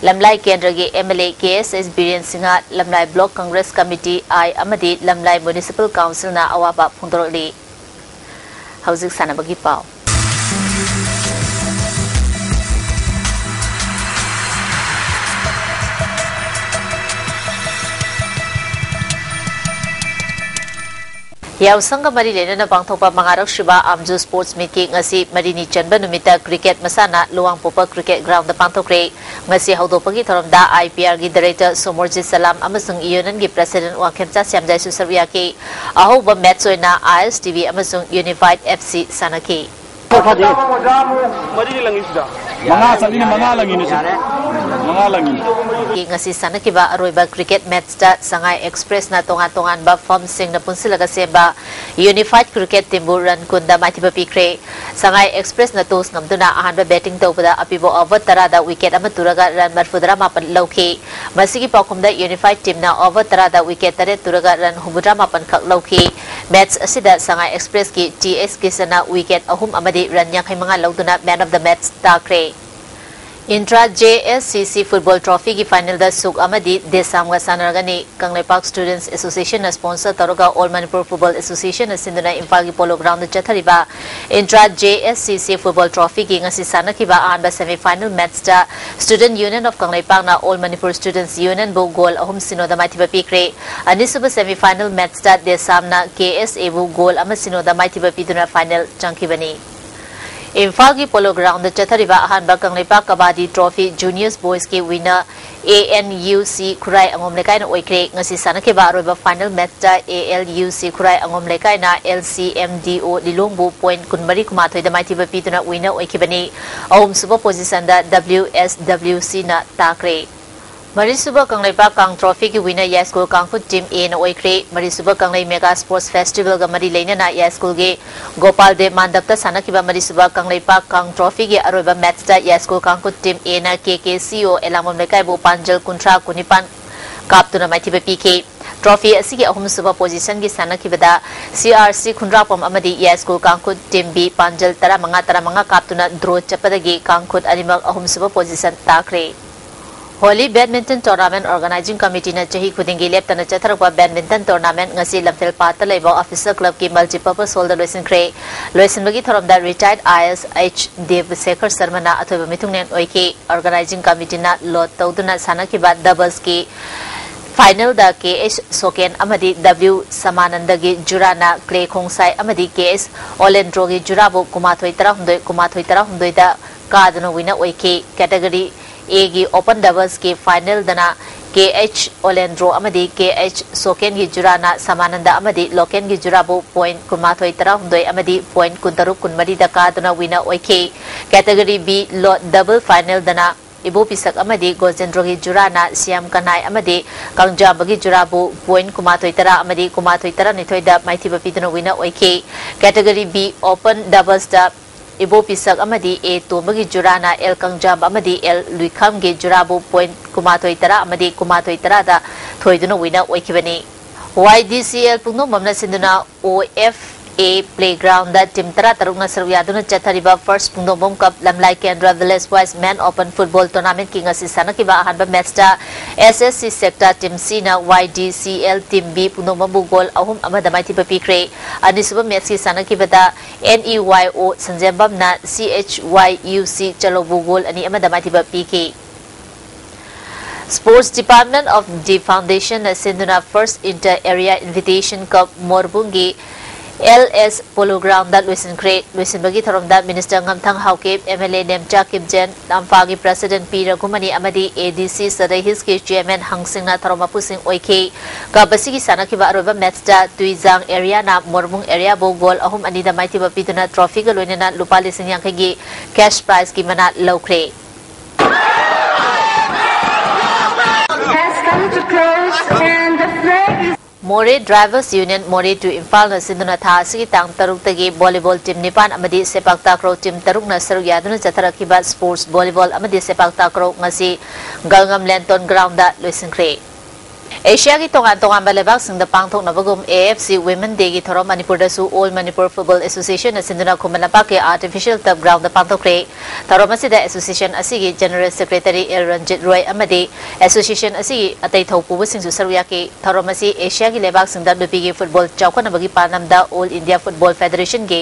ꯂꯝꯂꯥꯏ ꯀꯦꯟꯗ꯭ꯔꯒꯤ M L A K S S Biren Singh, ꯂꯝꯂꯥꯏ block Congress committee I ꯑꯃꯗꯤ ꯂꯝꯂꯥꯏ municipal councilꯅ ꯑꯋꯥꯕ ꯐꯣꯡꯗꯣꯔꯛꯂꯤ꯫ ꯍꯧꯖꯤꯛ ꯁꯥꯟꯅꯕꯒꯤ ꯄꯥꯎ꯫ ꯌꯥꯎꯁꯪꯒ ꯃꯔꯤ ꯂꯩꯅꯅ ꯄꯥꯡꯊꯣꯛꯄ ꯃꯉꯥꯔꯛ ꯁꯨꯕ ꯑꯥꯝꯖꯨ Sports Meetꯀꯤ ꯉꯁꯤ ꯃꯔꯤꯅꯤ ꯆꯟꯕ ꯅꯨꯃꯤꯠꯇ cricket ꯃꯁꯥꯟꯅ ꯂꯨꯋꯥꯡꯄꯣꯛꯄ cricket groundꯗ ꯄꯥꯡꯊꯣꯛꯈ꯭ꯔꯦ꯫ ꯉꯁꯤ ꯍꯧꯗꯣꯛꯄꯒꯤ ꯊꯧꯔꯝꯗ I P Rꯒꯤ director ꯁꯣꯃꯣꯔꯖꯤꯠ ꯁꯂꯥꯝ ꯑꯃꯁꯨꯡ unionꯒꯤ president ꯋꯥꯡꯈꯦꯝꯆꯥ ꯁ꯭ꯌꯥꯝꯖꯥꯏꯁꯨ ꯁꯔꯨꯛ ꯌꯥꯈꯤ꯫ ꯑꯍꯧꯕ match ꯑꯣꯏꯅ I S T V ꯑꯃꯁꯨꯡ Unified F C ꯁꯥꯟꯅꯈꯤ꯫ ꯐꯗꯦ꯫ ꯃꯔꯤꯗꯤ ꯂꯪꯉꯤꯁꯤꯗ꯫ ꯃꯉꯥ ꯆꯠꯂꯤꯅꯦ, ꯃꯉꯥ ꯂꯪꯉꯤꯅꯦ ꯁꯤ꯫ ꯃꯉꯥ ꯂꯪꯉꯤ꯫ ꯉꯁꯤ ꯁꯥꯟꯅꯈꯤꯕ ꯑꯔꯣꯏꯕ cricket matchꯇ ꯁꯉꯥꯏ Expressꯅ ꯇꯣꯉꯥꯟ ꯇꯣꯉꯥꯟꯕ firmꯁꯤꯡꯅ ꯄꯨꯟꯁꯤꯜꯂꯒ ꯁꯦꯝꯕ Unified Cricket Teamꯕꯨ run ꯀꯨꯟꯗ ꯃꯥꯏꯊꯤꯕ ꯄꯤꯈ꯭ꯔꯦ꯫ ꯁꯉꯥꯏ Expressꯅ toss ꯉꯝꯗꯨꯅ ꯑꯍꯥꯟꯕ batting ꯇꯧꯕꯗ ꯑꯄꯤꯕ over ꯇꯔꯥꯗ wicket ꯑꯃ ꯇꯨꯔꯒ run ꯃꯔꯤꯐꯨꯇꯔꯥ ꯃꯥꯄꯟ ꯂꯧꯈꯤ꯫ ꯃꯁꯤꯒꯤ ꯄꯥꯎꯈꯨꯝꯗ Unified Teamꯅ over ꯇꯔꯥꯗ wicket ꯇꯔꯦꯠ ꯇꯨꯔꯒ run ꯍꯨꯝꯐꯨꯇꯔꯥ ꯃꯥꯄꯟ ꯈꯛ ꯂꯧꯈꯤ꯫ Match ꯑꯁꯤꯗ ꯁꯉꯥꯏ Expressꯀꯤ ꯇꯤ ꯑꯦꯁ ꯀꯤꯁꯟꯅ wicket ꯑꯍꯨꯝ ꯑꯃꯗꯤ run ꯌꯥꯡꯈꯩ ꯃꯉꯥ ꯂꯧꯗꯨꯅ man of the match ꯇꯥꯈ꯭ꯔꯦ꯫ Intra J S C C Football Trophyꯒꯤ finalꯗ ꯁꯨꯛ ꯑꯃꯗꯤ ꯗꯦꯁꯥꯝꯒ ꯁꯥꯟꯅꯔꯒꯅꯤ꯫ ꯀꯪꯂꯩꯄꯥꯛ Students Associationꯅ sponsor ꯇꯧꯔꯒ All Manipur Football Associationꯅ ꯁꯤꯟꯗꯨꯅ ꯏꯝꯐꯥꯜꯒꯤ Polo Groundꯗ ꯆꯠꯊꯔꯤꯕ Intra J S C C Football Trophyꯒꯤ ꯉꯁꯤ ꯁꯥꯟꯅꯈꯤꯕ ꯑꯍꯥꯟꯕ semi final matchꯇ Student Union of ꯀꯪꯂꯩꯄꯥꯛꯅ All Manipur Students Unionꯕꯨ goal ꯑꯍꯨꯝ ꯁꯤꯅꯣꯗ ꯃꯥꯏꯊꯤꯕ ꯄꯤꯈ꯭ꯔꯦ꯫ ꯑꯅꯤꯁꯨꯕ semi final matchꯇ ꯗꯦꯁꯥꯝꯅ K S Aꯕꯨ goal ꯑꯃ ꯁꯤꯅꯣꯗ ꯃꯥꯏꯊꯤꯕ ꯄꯤꯗꯨꯅ final ꯆꯪꯈꯤꯕꯅꯤ꯫ ꯏꯝꯐꯥꯜꯒꯤ Polo Groundꯗ ꯆꯠꯊꯔꯤꯕ ꯑꯍꯥꯟꯕ Kangleipak Kabaddi Trophy Juniors Boysꯀꯤ winner A N U C ꯈꯨꯔꯥꯏ ꯑꯉꯣꯝ ꯂꯩꯀꯥꯏꯅ ꯑꯣꯏꯈ꯭ꯔꯦ꯫ ꯉꯁꯤ ꯁꯥꯟꯅꯈꯤꯕ ꯑꯔꯣꯏꯕ final matchꯇ A L U C Khurai ꯑꯉꯣꯝ ꯂꯩꯀꯥꯏꯅ L C M D O ꯂꯤꯂꯣꯡꯕꯨ point ꯀꯨꯟꯃꯔꯤ ꯀꯨꯟꯃꯥꯊꯣꯏꯗ ꯃꯥꯏꯊꯤꯕ ꯄꯤꯗꯨꯅ winner ꯑꯣꯏꯈꯤꯕꯅꯤ꯫ ꯑꯍꯨꯝꯁꯨꯕ positionꯗ W S W Cꯅ ꯇꯥꯈ꯭ꯔꯦ꯫ ꯃꯔꯤꯁꯨꯕ ꯀꯪꯂꯩꯄꯥꯛ ꯀꯥꯡ Trophyꯒꯤ winner ꯌꯥꯏꯁ꯭ꯀꯨꯜ ꯀꯥꯡꯈꯨꯠ Team Aꯅ ꯑꯣꯏꯈ꯭ꯔꯦ꯫ ꯃꯔꯤꯁꯨꯕ ꯀꯪꯂꯩ Mega Sports Festivalꯒ ꯃꯔꯤ ꯂꯩꯅꯅ ꯌꯥꯏꯁ꯭ꯀꯨꯜꯒꯤ ꯒꯣꯄꯥꯜ ꯗꯦꯕ ꯃꯥꯟꯗꯞꯇ ꯁꯥꯟꯅꯈꯤꯕ ꯃꯔꯤꯁꯨꯕ ꯀꯪꯂꯩꯄꯥꯛ ꯀꯥꯡ Trophyꯒꯤ ꯑꯔꯣꯏꯕ matchꯇ ꯌꯥꯏꯁ꯭ꯀꯨꯜ ꯀꯥꯡꯈꯨꯠ Team Aꯅ K K C O ꯑꯦꯂꯥꯡꯕꯝ ꯂꯩꯀꯥꯏꯕꯨ ꯄꯥꯟꯖꯜ ꯀꯨꯟꯊ꯭ꯔꯥ ꯀꯨꯟꯅꯤꯄꯥꯟ ꯀꯥꯞꯇꯨꯅ ꯃꯥꯏꯊꯤꯕ ꯄꯤꯈꯤ꯫ Trophy ꯑꯁꯤꯒꯤ ꯑꯍꯨꯝꯁꯨꯕ positionꯒꯤ ꯁꯥꯟꯅꯈꯤꯕꯗ C R C ꯈꯨꯟꯗ꯭ꯔꯥꯛꯄꯝ ꯑꯃꯗꯤ ꯌꯥꯏꯁ꯭ꯀꯨꯜ ꯀꯥꯡꯈꯨꯠ Team B ꯄꯥꯟꯖꯜ ꯇꯔꯥꯃꯉꯥ ꯇꯔꯥꯃꯉꯥ ꯀꯥꯞꯇꯨꯅ draw ꯆꯠꯄꯗꯒꯤ ꯀꯥꯡꯈꯨꯠ ꯑꯅꯤꯃꯛ ꯑꯍꯨꯝꯁꯨꯕ position ꯇꯥꯈ꯭ꯔꯦ꯫ Holi Badminton Tournament Organising Committeeꯅ ꯆꯍꯤ ꯈꯨꯗꯤꯡꯒꯤ ꯂꯦꯞꯇꯅ ꯆꯠꯊꯔꯛꯄ badminton tournament ꯉꯁꯤ ꯂꯝꯐꯦꯜ ꯄꯥꯠꯇ ꯂꯩꯕ Officer Clubꯀꯤ Multipurpose Hallꯗ ꯂꯣꯏꯁꯤꯟꯈ꯭ꯔꯦ꯫ ꯂꯣꯏꯁꯤꯟꯕꯒꯤ ꯊꯧꯔꯝꯗ retired I A S H ꯗꯦꯕꯁꯦꯈꯔ ꯁꯔꯃꯅ ꯑꯊꯣꯏꯕ ꯃꯤꯊꯨꯡꯂꯦꯟ ꯑꯣꯏꯈꯤ꯫ Organising Committeeꯅ lot ꯇꯧꯗꯨꯅ ꯁꯥꯟꯅꯈꯤꯕ doublesꯀꯤ finalꯗ K H ꯁꯣꯀꯦꯟ ꯑꯃꯗꯤ W ꯁꯃꯥꯅꯟꯗꯒꯤ ꯖꯨꯔꯥꯅ ꯀ꯭ꯂꯦ ꯈꯣꯡꯁꯥꯏ ꯑꯃꯗꯤ K H ꯑꯣꯂꯦꯟꯗ꯭ꯔꯣꯒꯤ ꯖꯨꯔꯥꯕꯨ ꯀꯨꯟꯃꯥꯊꯣꯏ ꯇꯔꯥꯍꯨꯝꯗꯣꯏ, ꯀꯨꯟꯃꯥꯊꯣꯏ ꯇꯔꯥꯍꯨꯝꯗꯣꯏꯗ ꯀꯥꯗꯨꯅ winner ꯑꯣꯏꯈꯤ꯫ Category Aꯒꯤ open doublesꯀꯤ finalꯗꯅ K H ꯑꯣꯂꯦꯟꯗ꯭ꯔꯣ ꯑꯃꯗꯤ K H ꯁꯣꯀꯦꯟꯒꯤ ꯖꯨꯔꯥꯅ ꯁꯃꯥꯅꯟꯗ ꯑꯃꯗꯤ ꯂꯣꯀꯦꯟꯒꯤ ꯖꯨꯔꯥꯕꯨ point ꯀꯨꯟꯃꯥꯊꯣꯏ ꯇꯔꯥꯍꯨꯝꯗꯣꯏ ꯑꯃꯗꯤ point ꯀꯨꯟꯇꯔꯨꯛ ꯀꯨꯟꯃꯔꯤꯗ ꯀꯥꯗꯨꯅ winner ꯑꯣꯏꯈꯤ꯫ Category B lot double finalꯗꯅ ꯏꯕꯣ ꯄꯤꯁꯛ ꯑꯃꯗꯤ ꯒꯣꯖꯦꯟꯗ꯭ꯔꯣꯒꯤ ꯖꯨꯔꯥꯅ ꯁꯤꯌꯥꯝ ꯀꯅꯥꯏ ꯑꯃꯗꯤ ꯀꯥꯡꯖꯥꯝꯕꯒꯤ ꯖꯨꯔꯥꯕꯨ ꯄꯣꯏꯟꯠ ꯀꯨꯟꯃꯥꯊꯣꯏ ꯇꯔꯥ ꯑꯃꯗꯤ ꯀꯨꯟꯃꯥꯊꯣꯏ ꯇꯔꯥꯅꯤꯊꯣꯏꯗ ꯃꯥꯏꯊꯤꯕ ꯄꯤꯗꯨꯅ ꯋꯤꯟꯅꯔ ꯑꯣꯏꯈꯤ꯫ ꯀꯦꯇꯒꯣꯔꯤ ꯕꯤ ꯑꯣꯄꯟ ꯗꯕꯜꯁꯇ ꯏꯕꯣ ꯄꯤꯁꯛ ꯑꯃꯗꯤ ꯑꯦ ꯇꯣꯝꯕꯒꯤ ꯖꯨꯔꯥꯅ ꯑꯦꯜ ꯀꯥꯡꯖꯥꯝꯕ ꯑꯃꯗꯤ ꯑꯦꯜ ꯂꯨꯏꯈꯥꯝꯒꯤ ꯖꯨꯔꯥꯕꯨ ꯄꯣꯏꯟꯠ ꯀꯨꯟꯃꯥꯊꯣꯏ ꯇꯔꯥ ꯑꯃꯗꯤ ꯀꯨꯟꯃꯥꯊꯣꯏ ꯇꯔꯥꯗ ꯊꯣꯏꯗꯨꯅ ꯋꯤꯟꯅꯔ ꯑꯣꯏꯈꯤꯕꯅꯤ꯫ ꯋꯥꯏ ꯗꯤ ꯁꯤ ꯑꯦꯜ ꯄꯨꯡꯗꯣꯡꯕꯝꯅ ꯁꯤꯟꯗꯨꯅ ꯑꯣ ꯑꯦꯐ ꯑꯦ ꯄ꯭ꯂꯦꯒ꯭ꯔꯥꯎꯟꯗ ꯇꯤꯝ ꯇꯔꯥ ꯇꯔꯨꯛꯅ ꯁꯔꯨꯛ ꯌꯥꯗꯨꯅ ꯆꯠꯊꯔꯤꯕ ꯐꯥꯔꯁ ꯄꯨꯡꯗꯣꯡꯕꯝ ꯀꯞ ꯂꯝꯂꯥꯏ ꯀꯦꯟꯗ꯭ꯔ ꯚꯤꯂꯦꯖ ꯋꯥꯏꯁ ꯃꯦꯟ ꯑꯣꯄꯟ ꯐꯨꯠꯕꯣꯜ ꯇꯣꯔꯅꯥꯃꯦꯟꯠꯀꯤ ꯉꯁꯤ ꯁꯥꯟꯅꯈꯤꯕ ꯑꯍꯥꯟꯕ ꯃꯦꯠꯆꯇ ꯑꯦꯁ ꯑꯦꯁ ꯁꯤ ꯁꯦꯛꯇꯥ ꯇꯤꯝ ꯁꯤꯅ Y D C L team B ꯄꯨꯡꯗꯣꯡꯕꯝꯕꯨ ꯒꯣꯜ ꯑꯍꯨꯝ ꯑꯃꯗ ꯃꯥꯏꯊꯤꯕ ꯄꯤꯈ꯭ꯔꯦ꯫ ꯑꯅꯤꯁꯨꯕ ꯃꯦꯠꯆꯀꯤ ꯁꯥꯟꯅꯈꯤꯕꯗ ꯑꯦꯟ ꯏ ꯋꯥꯏ ꯑꯣ ꯁꯟꯖꯦꯝꯕꯝꯅ ꯁꯤ ꯑꯦꯆ ꯋꯥꯏ ꯌꯨ ꯁꯤ ꯆꯂꯧꯕꯨ ꯒꯣꯜ ꯑꯅꯤ ꯑꯃꯗ ꯃꯥꯏꯊꯤꯕ ꯄꯤꯈꯤ꯫ Sports Department of the Foundation ꯅ ꯁꯤꯟꯗꯨꯅ First Inter Area Invitation Cup ꯃꯣꯔꯕꯨꯡꯒꯤ ꯑꯦꯜ ꯑꯦꯁ ꯄꯣꯂꯣ ꯒ꯭ꯔꯥꯎꯟꯗ ꯂꯣꯏꯁꯤꯟꯈ꯭ꯔꯦ꯫ ꯂꯣꯏꯁꯤꯟꯕꯒꯤ ꯊꯧꯔꯝꯗ ꯃꯤꯅꯤꯁꯇꯔ ꯉꯝꯊꯪ Haokip, M L A Nemcha Kipgen, ꯅꯝꯐꯥꯒꯤ ꯄ꯭ꯔꯁꯤꯗꯦꯟꯠ ꯄꯤ ꯔꯘꯨꯃꯅꯤ ꯑꯃꯗꯤ ꯑꯦ ꯗꯤ ꯁꯤ ꯁꯗꯩ ꯍꯤꯜꯁꯀꯤ ꯆꯤꯌꯔꯃꯦꯟ ꯍꯪꯁꯤꯡꯅ ꯊꯧꯔꯝ ꯃꯄꯨꯁꯤꯡ ꯑꯣꯏꯈꯤ꯫ ꯀꯞ ꯑꯁꯤꯒꯤ ꯁꯥꯟꯅꯈꯤꯕ ꯑꯔꯣꯏꯕ ꯃꯦꯠꯆꯇ ꯇꯨꯏꯖꯥꯡ ꯑꯦꯔꯤꯌꯥꯅ ꯃꯣꯔꯕꯨꯡ ꯑꯦꯔꯤꯌꯥꯕꯨ ꯒꯣꯜ ꯑꯍꯨꯝ ꯑꯅꯤꯗ ꯃꯥꯏꯊꯤꯕ ꯄꯤꯗꯨꯅ ꯇ꯭ꯔꯣꯐꯤꯒ ꯂꯣꯏꯅꯅ ꯂꯨꯄꯥ ꯂꯤꯁꯤꯡ ꯌꯥꯡꯈꯩꯒꯤ ꯀꯦꯁ ꯄ꯭ꯔꯥꯏꯖꯀꯤ ꯃꯅꯥ ꯂꯧꯈ꯭ꯔꯦ꯫ Has come to close and the flag is ꯃꯣꯔꯦ ꯗ꯭ꯔꯥꯏꯚꯔꯁ ꯌꯨꯅꯤꯌꯟ ꯃꯣꯔꯦ ꯇꯨ ꯏꯝꯐꯥꯜꯅ ꯁꯤꯟꯗꯨꯅ ꯊꯥ ꯑꯁꯤꯒꯤ ꯇꯥꯡ ꯇꯔꯨꯛꯇꯒꯤ ꯚꯣꯂꯤꯕꯣꯜ ꯇꯤꯝ ꯅꯤꯄꯥꯟ ꯑꯃꯗꯤ ꯁꯦꯄꯥꯛ ꯇꯥꯀ꯭ꯔꯣ ꯇꯤꯝ ꯇꯔꯨꯛꯅ ꯁꯔꯨꯛ ꯌꯥꯗꯨꯅ ꯆꯠꯊꯔꯛꯈꯤꯕ ꯁ꯭ꯄꯣꯔꯠꯁ ꯚꯣꯂꯤꯕꯣꯜ ꯑꯃꯗꯤ ꯁꯦꯄꯥꯛ ꯇꯥꯀ꯭ꯔꯣ ꯉꯁꯤ ꯒꯜꯉꯝ ꯂꯦꯟꯇꯣꯟ ꯒ꯭ꯔꯥꯎꯟꯗ ꯂꯣꯏꯁꯤꯟꯈ꯭ꯔꯦ꯫ ꯑꯦꯁꯤꯌꯥꯒꯤ ꯇꯣꯉꯥꯟ ꯇꯣꯉꯥꯟꯕ ꯂꯩꯕꯥꯛꯁꯤꯡꯗ ꯄꯥꯡꯊꯣꯛꯅꯕꯒꯨꯝ ꯑꯦ ꯑꯦꯐ ꯁꯤ ꯋꯤꯃꯦꯟ ꯗꯦꯒꯤ ꯊꯧꯔꯝ ꯃꯅꯤꯄꯨꯔꯗꯁꯨ ꯑꯣꯜ ꯃꯅꯤꯄꯨꯔ ꯐꯨꯠꯕꯣꯜ ꯑꯦꯁꯣꯁꯤꯌꯦꯁꯟꯅ ꯁꯤꯟꯗꯨꯅ ꯈꯨꯃꯟ ꯂꯝꯄꯥꯛꯀꯤ ꯑꯥꯔꯇꯤꯐꯤꯁꯤꯌꯦꯜ ꯇꯔꯐ ꯒ꯭ꯔꯥꯎꯟꯗ ꯄꯥꯡꯊꯣꯛꯈ꯭ꯔꯦ꯫ ꯊꯧꯔꯝ ꯑꯁꯤꯗ ꯑꯦꯁꯣꯁꯤꯌꯦꯁꯟ ꯑꯁꯤꯒꯤ ꯖꯦꯅꯔꯦꯜ ꯁꯦꯀ꯭ꯔꯦꯇꯔꯤ ꯑꯦꯜ ꯔꯟꯖꯤꯠ ꯔꯣꯏ ꯑꯃꯗꯤ ꯑꯦꯁꯣꯁꯤꯌꯦꯁꯟ ꯑꯁꯤꯒꯤ ꯑꯇꯩ ꯊꯧꯄꯨꯕꯁꯤꯡꯁꯨ ꯁꯔꯨꯛ ꯌꯥꯈꯤ꯫ ꯊꯧꯔꯝ ꯑꯁꯤ ꯑꯦꯁꯤꯌꯥꯒꯤ ꯂꯩꯕꯥꯛꯁꯤꯡꯗ ꯅꯨꯄꯤꯒꯤ ꯐꯨꯠꯕꯣꯜ ꯆꯥꯎꯈꯠꯅꯕꯒꯤ ꯄꯥꯟꯗꯝꯗ ꯑꯣꯜ ꯏꯟꯗꯤꯌꯥ ꯐꯨꯠꯕꯣꯜ ꯐꯦꯗꯔꯦꯁꯟꯒꯤ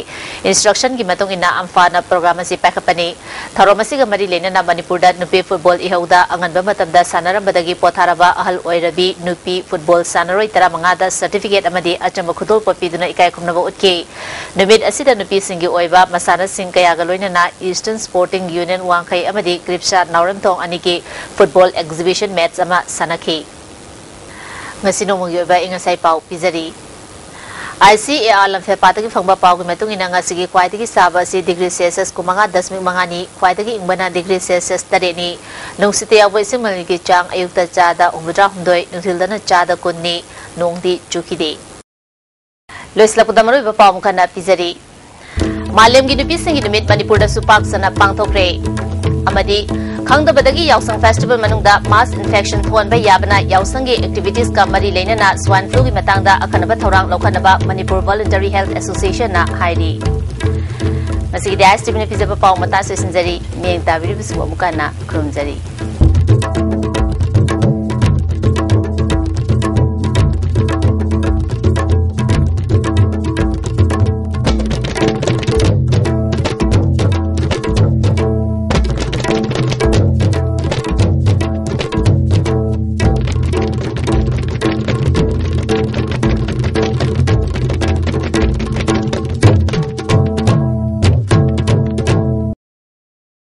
ꯏꯟꯁꯇ꯭ꯔꯛꯁꯟꯒꯤ ꯃꯇꯨꯡ ꯏꯟꯅ ꯑꯝꯐꯥꯅ ꯄ꯭ꯔꯣꯒ꯭ꯔꯥꯝ ꯑꯁꯤ ꯄꯥꯏꯈꯠꯄꯅꯤ꯫ ꯊꯧꯔꯝ ꯑꯁꯤꯒ ꯃꯔꯤ ꯂꯩꯅꯅ ꯃꯅꯤꯄꯨꯔꯗ ꯅꯨꯄꯤ ꯐꯨꯠꯕꯣꯜ ꯏꯍꯧꯗ ꯑꯉꯟꯕ ꯃꯇꯝꯗ ꯁꯥꯟꯅꯔꯝꯕꯗꯒꯤ ꯄꯣꯊꯥꯔꯕ ꯑꯍꯜ ꯑꯣꯏꯔꯕꯤ ꯅꯨꯄꯤ ꯐꯨꯠꯕꯣꯜ ꯁꯥꯟꯅꯔꯣꯏ ꯇꯔꯥꯃꯉꯥꯗ ꯁꯔꯇꯤꯐꯤꯀꯦꯠ ꯑꯃꯗꯤ ꯑꯆꯝꯕ ꯈꯨꯗꯣꯜꯄꯣꯠ ꯄꯤꯗꯨꯅ ꯏꯀꯥꯏ ꯈꯨꯝꯅꯕ ꯎꯠꯈꯤ꯫ ꯅꯨꯃꯤꯠ ꯑꯁꯤꯗ ꯅꯨꯄꯤꯁꯤꯡꯒꯤ ꯑꯣꯏꯕ ꯃꯁꯥꯟꯅꯁꯤꯡ ꯀꯌꯥꯒ ꯂꯣꯏꯅꯅ ꯏꯁꯇꯔꯟ ꯁ꯭ꯄꯣꯔꯇꯤꯡ ꯌꯨꯅꯤꯌꯟ ꯋꯥꯡꯈꯩ ꯑꯃꯗꯤ ꯀ꯭ꯔꯤꯞꯁꯥ ꯅꯥꯎꯔꯦꯝꯊꯣꯡ ꯑꯅꯤꯒꯤ ꯐꯨꯠꯕꯣꯜ ꯑꯦꯛꯖꯤꯕꯤꯁꯟ ꯃꯦꯠꯆ ꯑꯃ ꯁꯥꯟꯅꯈꯤ꯫ ꯉꯁꯤ ꯅꯣꯡꯃꯒꯤ ꯑꯣꯏꯕ ꯑꯏꯪ ꯑꯁꯥꯏ ꯄꯥꯎ ꯄꯤꯖꯔꯤ꯫ ꯑꯥꯏ ꯁꯤ ꯑꯦ ꯑꯥꯔ ꯂꯝꯐꯦꯜꯄꯥꯠꯇꯒꯤ ꯐꯪꯕ ꯄꯥꯎꯒꯤ ꯃꯇꯨꯡ ꯏꯟꯅ ꯉꯁꯤꯒꯤ ꯈ꯭ꯋꯥꯏꯗꯒꯤ ꯁꯥꯕ ꯑꯁꯤ ꯗꯤꯒ꯭ꯔꯤ ꯁꯦꯜꯁꯤꯌꯁ ꯀꯨꯟꯃꯉꯥ ꯗꯁꯃꯤꯛ ꯃꯉꯥꯅꯤ, ꯈ꯭ꯋꯥꯏꯗꯒꯤ ꯏꯪꯕꯅ ꯗꯤꯒ꯭ꯔꯤ ꯁꯦꯜꯁꯤꯌꯁ ꯇꯔꯦꯠꯅꯤ꯫ ꯅꯨꯡꯁꯤꯠꯇ ꯌꯥꯎꯕ ꯏꯁꯤꯡ ꯃꯅꯤꯜꯒꯤ ꯆꯥꯡ ꯑꯌꯨꯛꯇ ꯆꯥꯗ ꯍꯨꯝꯐꯨꯇꯔꯥꯍꯨꯝꯗꯣꯏ, ꯅꯨꯡꯊꯤꯜꯗꯅ ꯆꯥꯗ ꯀꯨꯟꯅꯤ꯫ ꯅꯣꯡꯗꯤ ꯆꯨꯈꯤꯗꯦ꯫ ꯂꯣꯏꯁꯤꯜꯂꯛꯄꯗ ꯃꯔꯨꯑꯣꯏꯕ ꯄꯥꯎ ꯑꯃꯨꯛ ꯍꯟꯅ ꯄꯤꯖꯔꯤ꯫ ꯃꯥꯂꯦꯝꯒꯤ ꯅꯨꯄꯤꯁꯤꯡꯒꯤ ꯅꯨꯃꯤꯠ ꯃꯅꯤꯄꯨꯔꯗꯁꯨ ꯄꯥꯛ ꯁꯟꯅ ꯄꯥꯡꯊꯣꯛꯈ꯭ꯔꯦ꯫ ꯑꯃꯗꯤ ꯈꯪꯗꯕꯗꯒꯤ ꯌꯥꯎꯁꯪ ꯐꯦꯁꯇꯤꯚꯦꯜ ꯃꯅꯨꯡꯗ ꯃꯥꯁ ꯏꯟꯐꯦꯛꯁꯟ ꯊꯣꯛꯍꯟꯕ ꯌꯥꯕꯅ ꯌꯥꯎꯁꯪꯒꯤ ꯑꯦꯛꯇꯤꯚꯤꯇꯤꯁꯀ ꯃꯔꯤ ꯂꯩꯅꯅ ꯁ꯭ꯋꯥꯏꯟ ꯐ꯭ꯂꯨꯒꯤ ꯃꯇꯥꯡꯗ ꯑꯈꯟꯅꯕ ꯊꯧꯔꯥꯡ ꯂꯧꯈꯠꯅꯕ ꯃꯅꯤꯄꯨꯔ ꯚꯣꯂꯨꯟꯇꯔꯤ ꯍꯦꯜꯊ ꯑꯦꯁꯣꯁꯤꯌꯦꯁꯟꯅ ꯍꯥꯏꯔꯤ꯫ ꯉꯁꯤꯒꯤꯗꯤ ꯑꯥꯏ ꯑꯦꯁ ꯇꯤ ꯚꯤꯅ ꯄꯤꯖꯕ ꯄꯥꯎ ꯃꯇꯥꯡ ꯂꯣꯏꯁꯤꯟꯖꯔꯤ꯫ ꯃꯤꯠꯌꯦꯡ ꯇꯥꯕꯤꯔꯤꯕꯁꯤꯡꯕꯨ ꯑꯃꯨꯛꯀ ꯍꯟꯅ ꯈꯨꯔꯨꯝꯖꯔꯤ꯫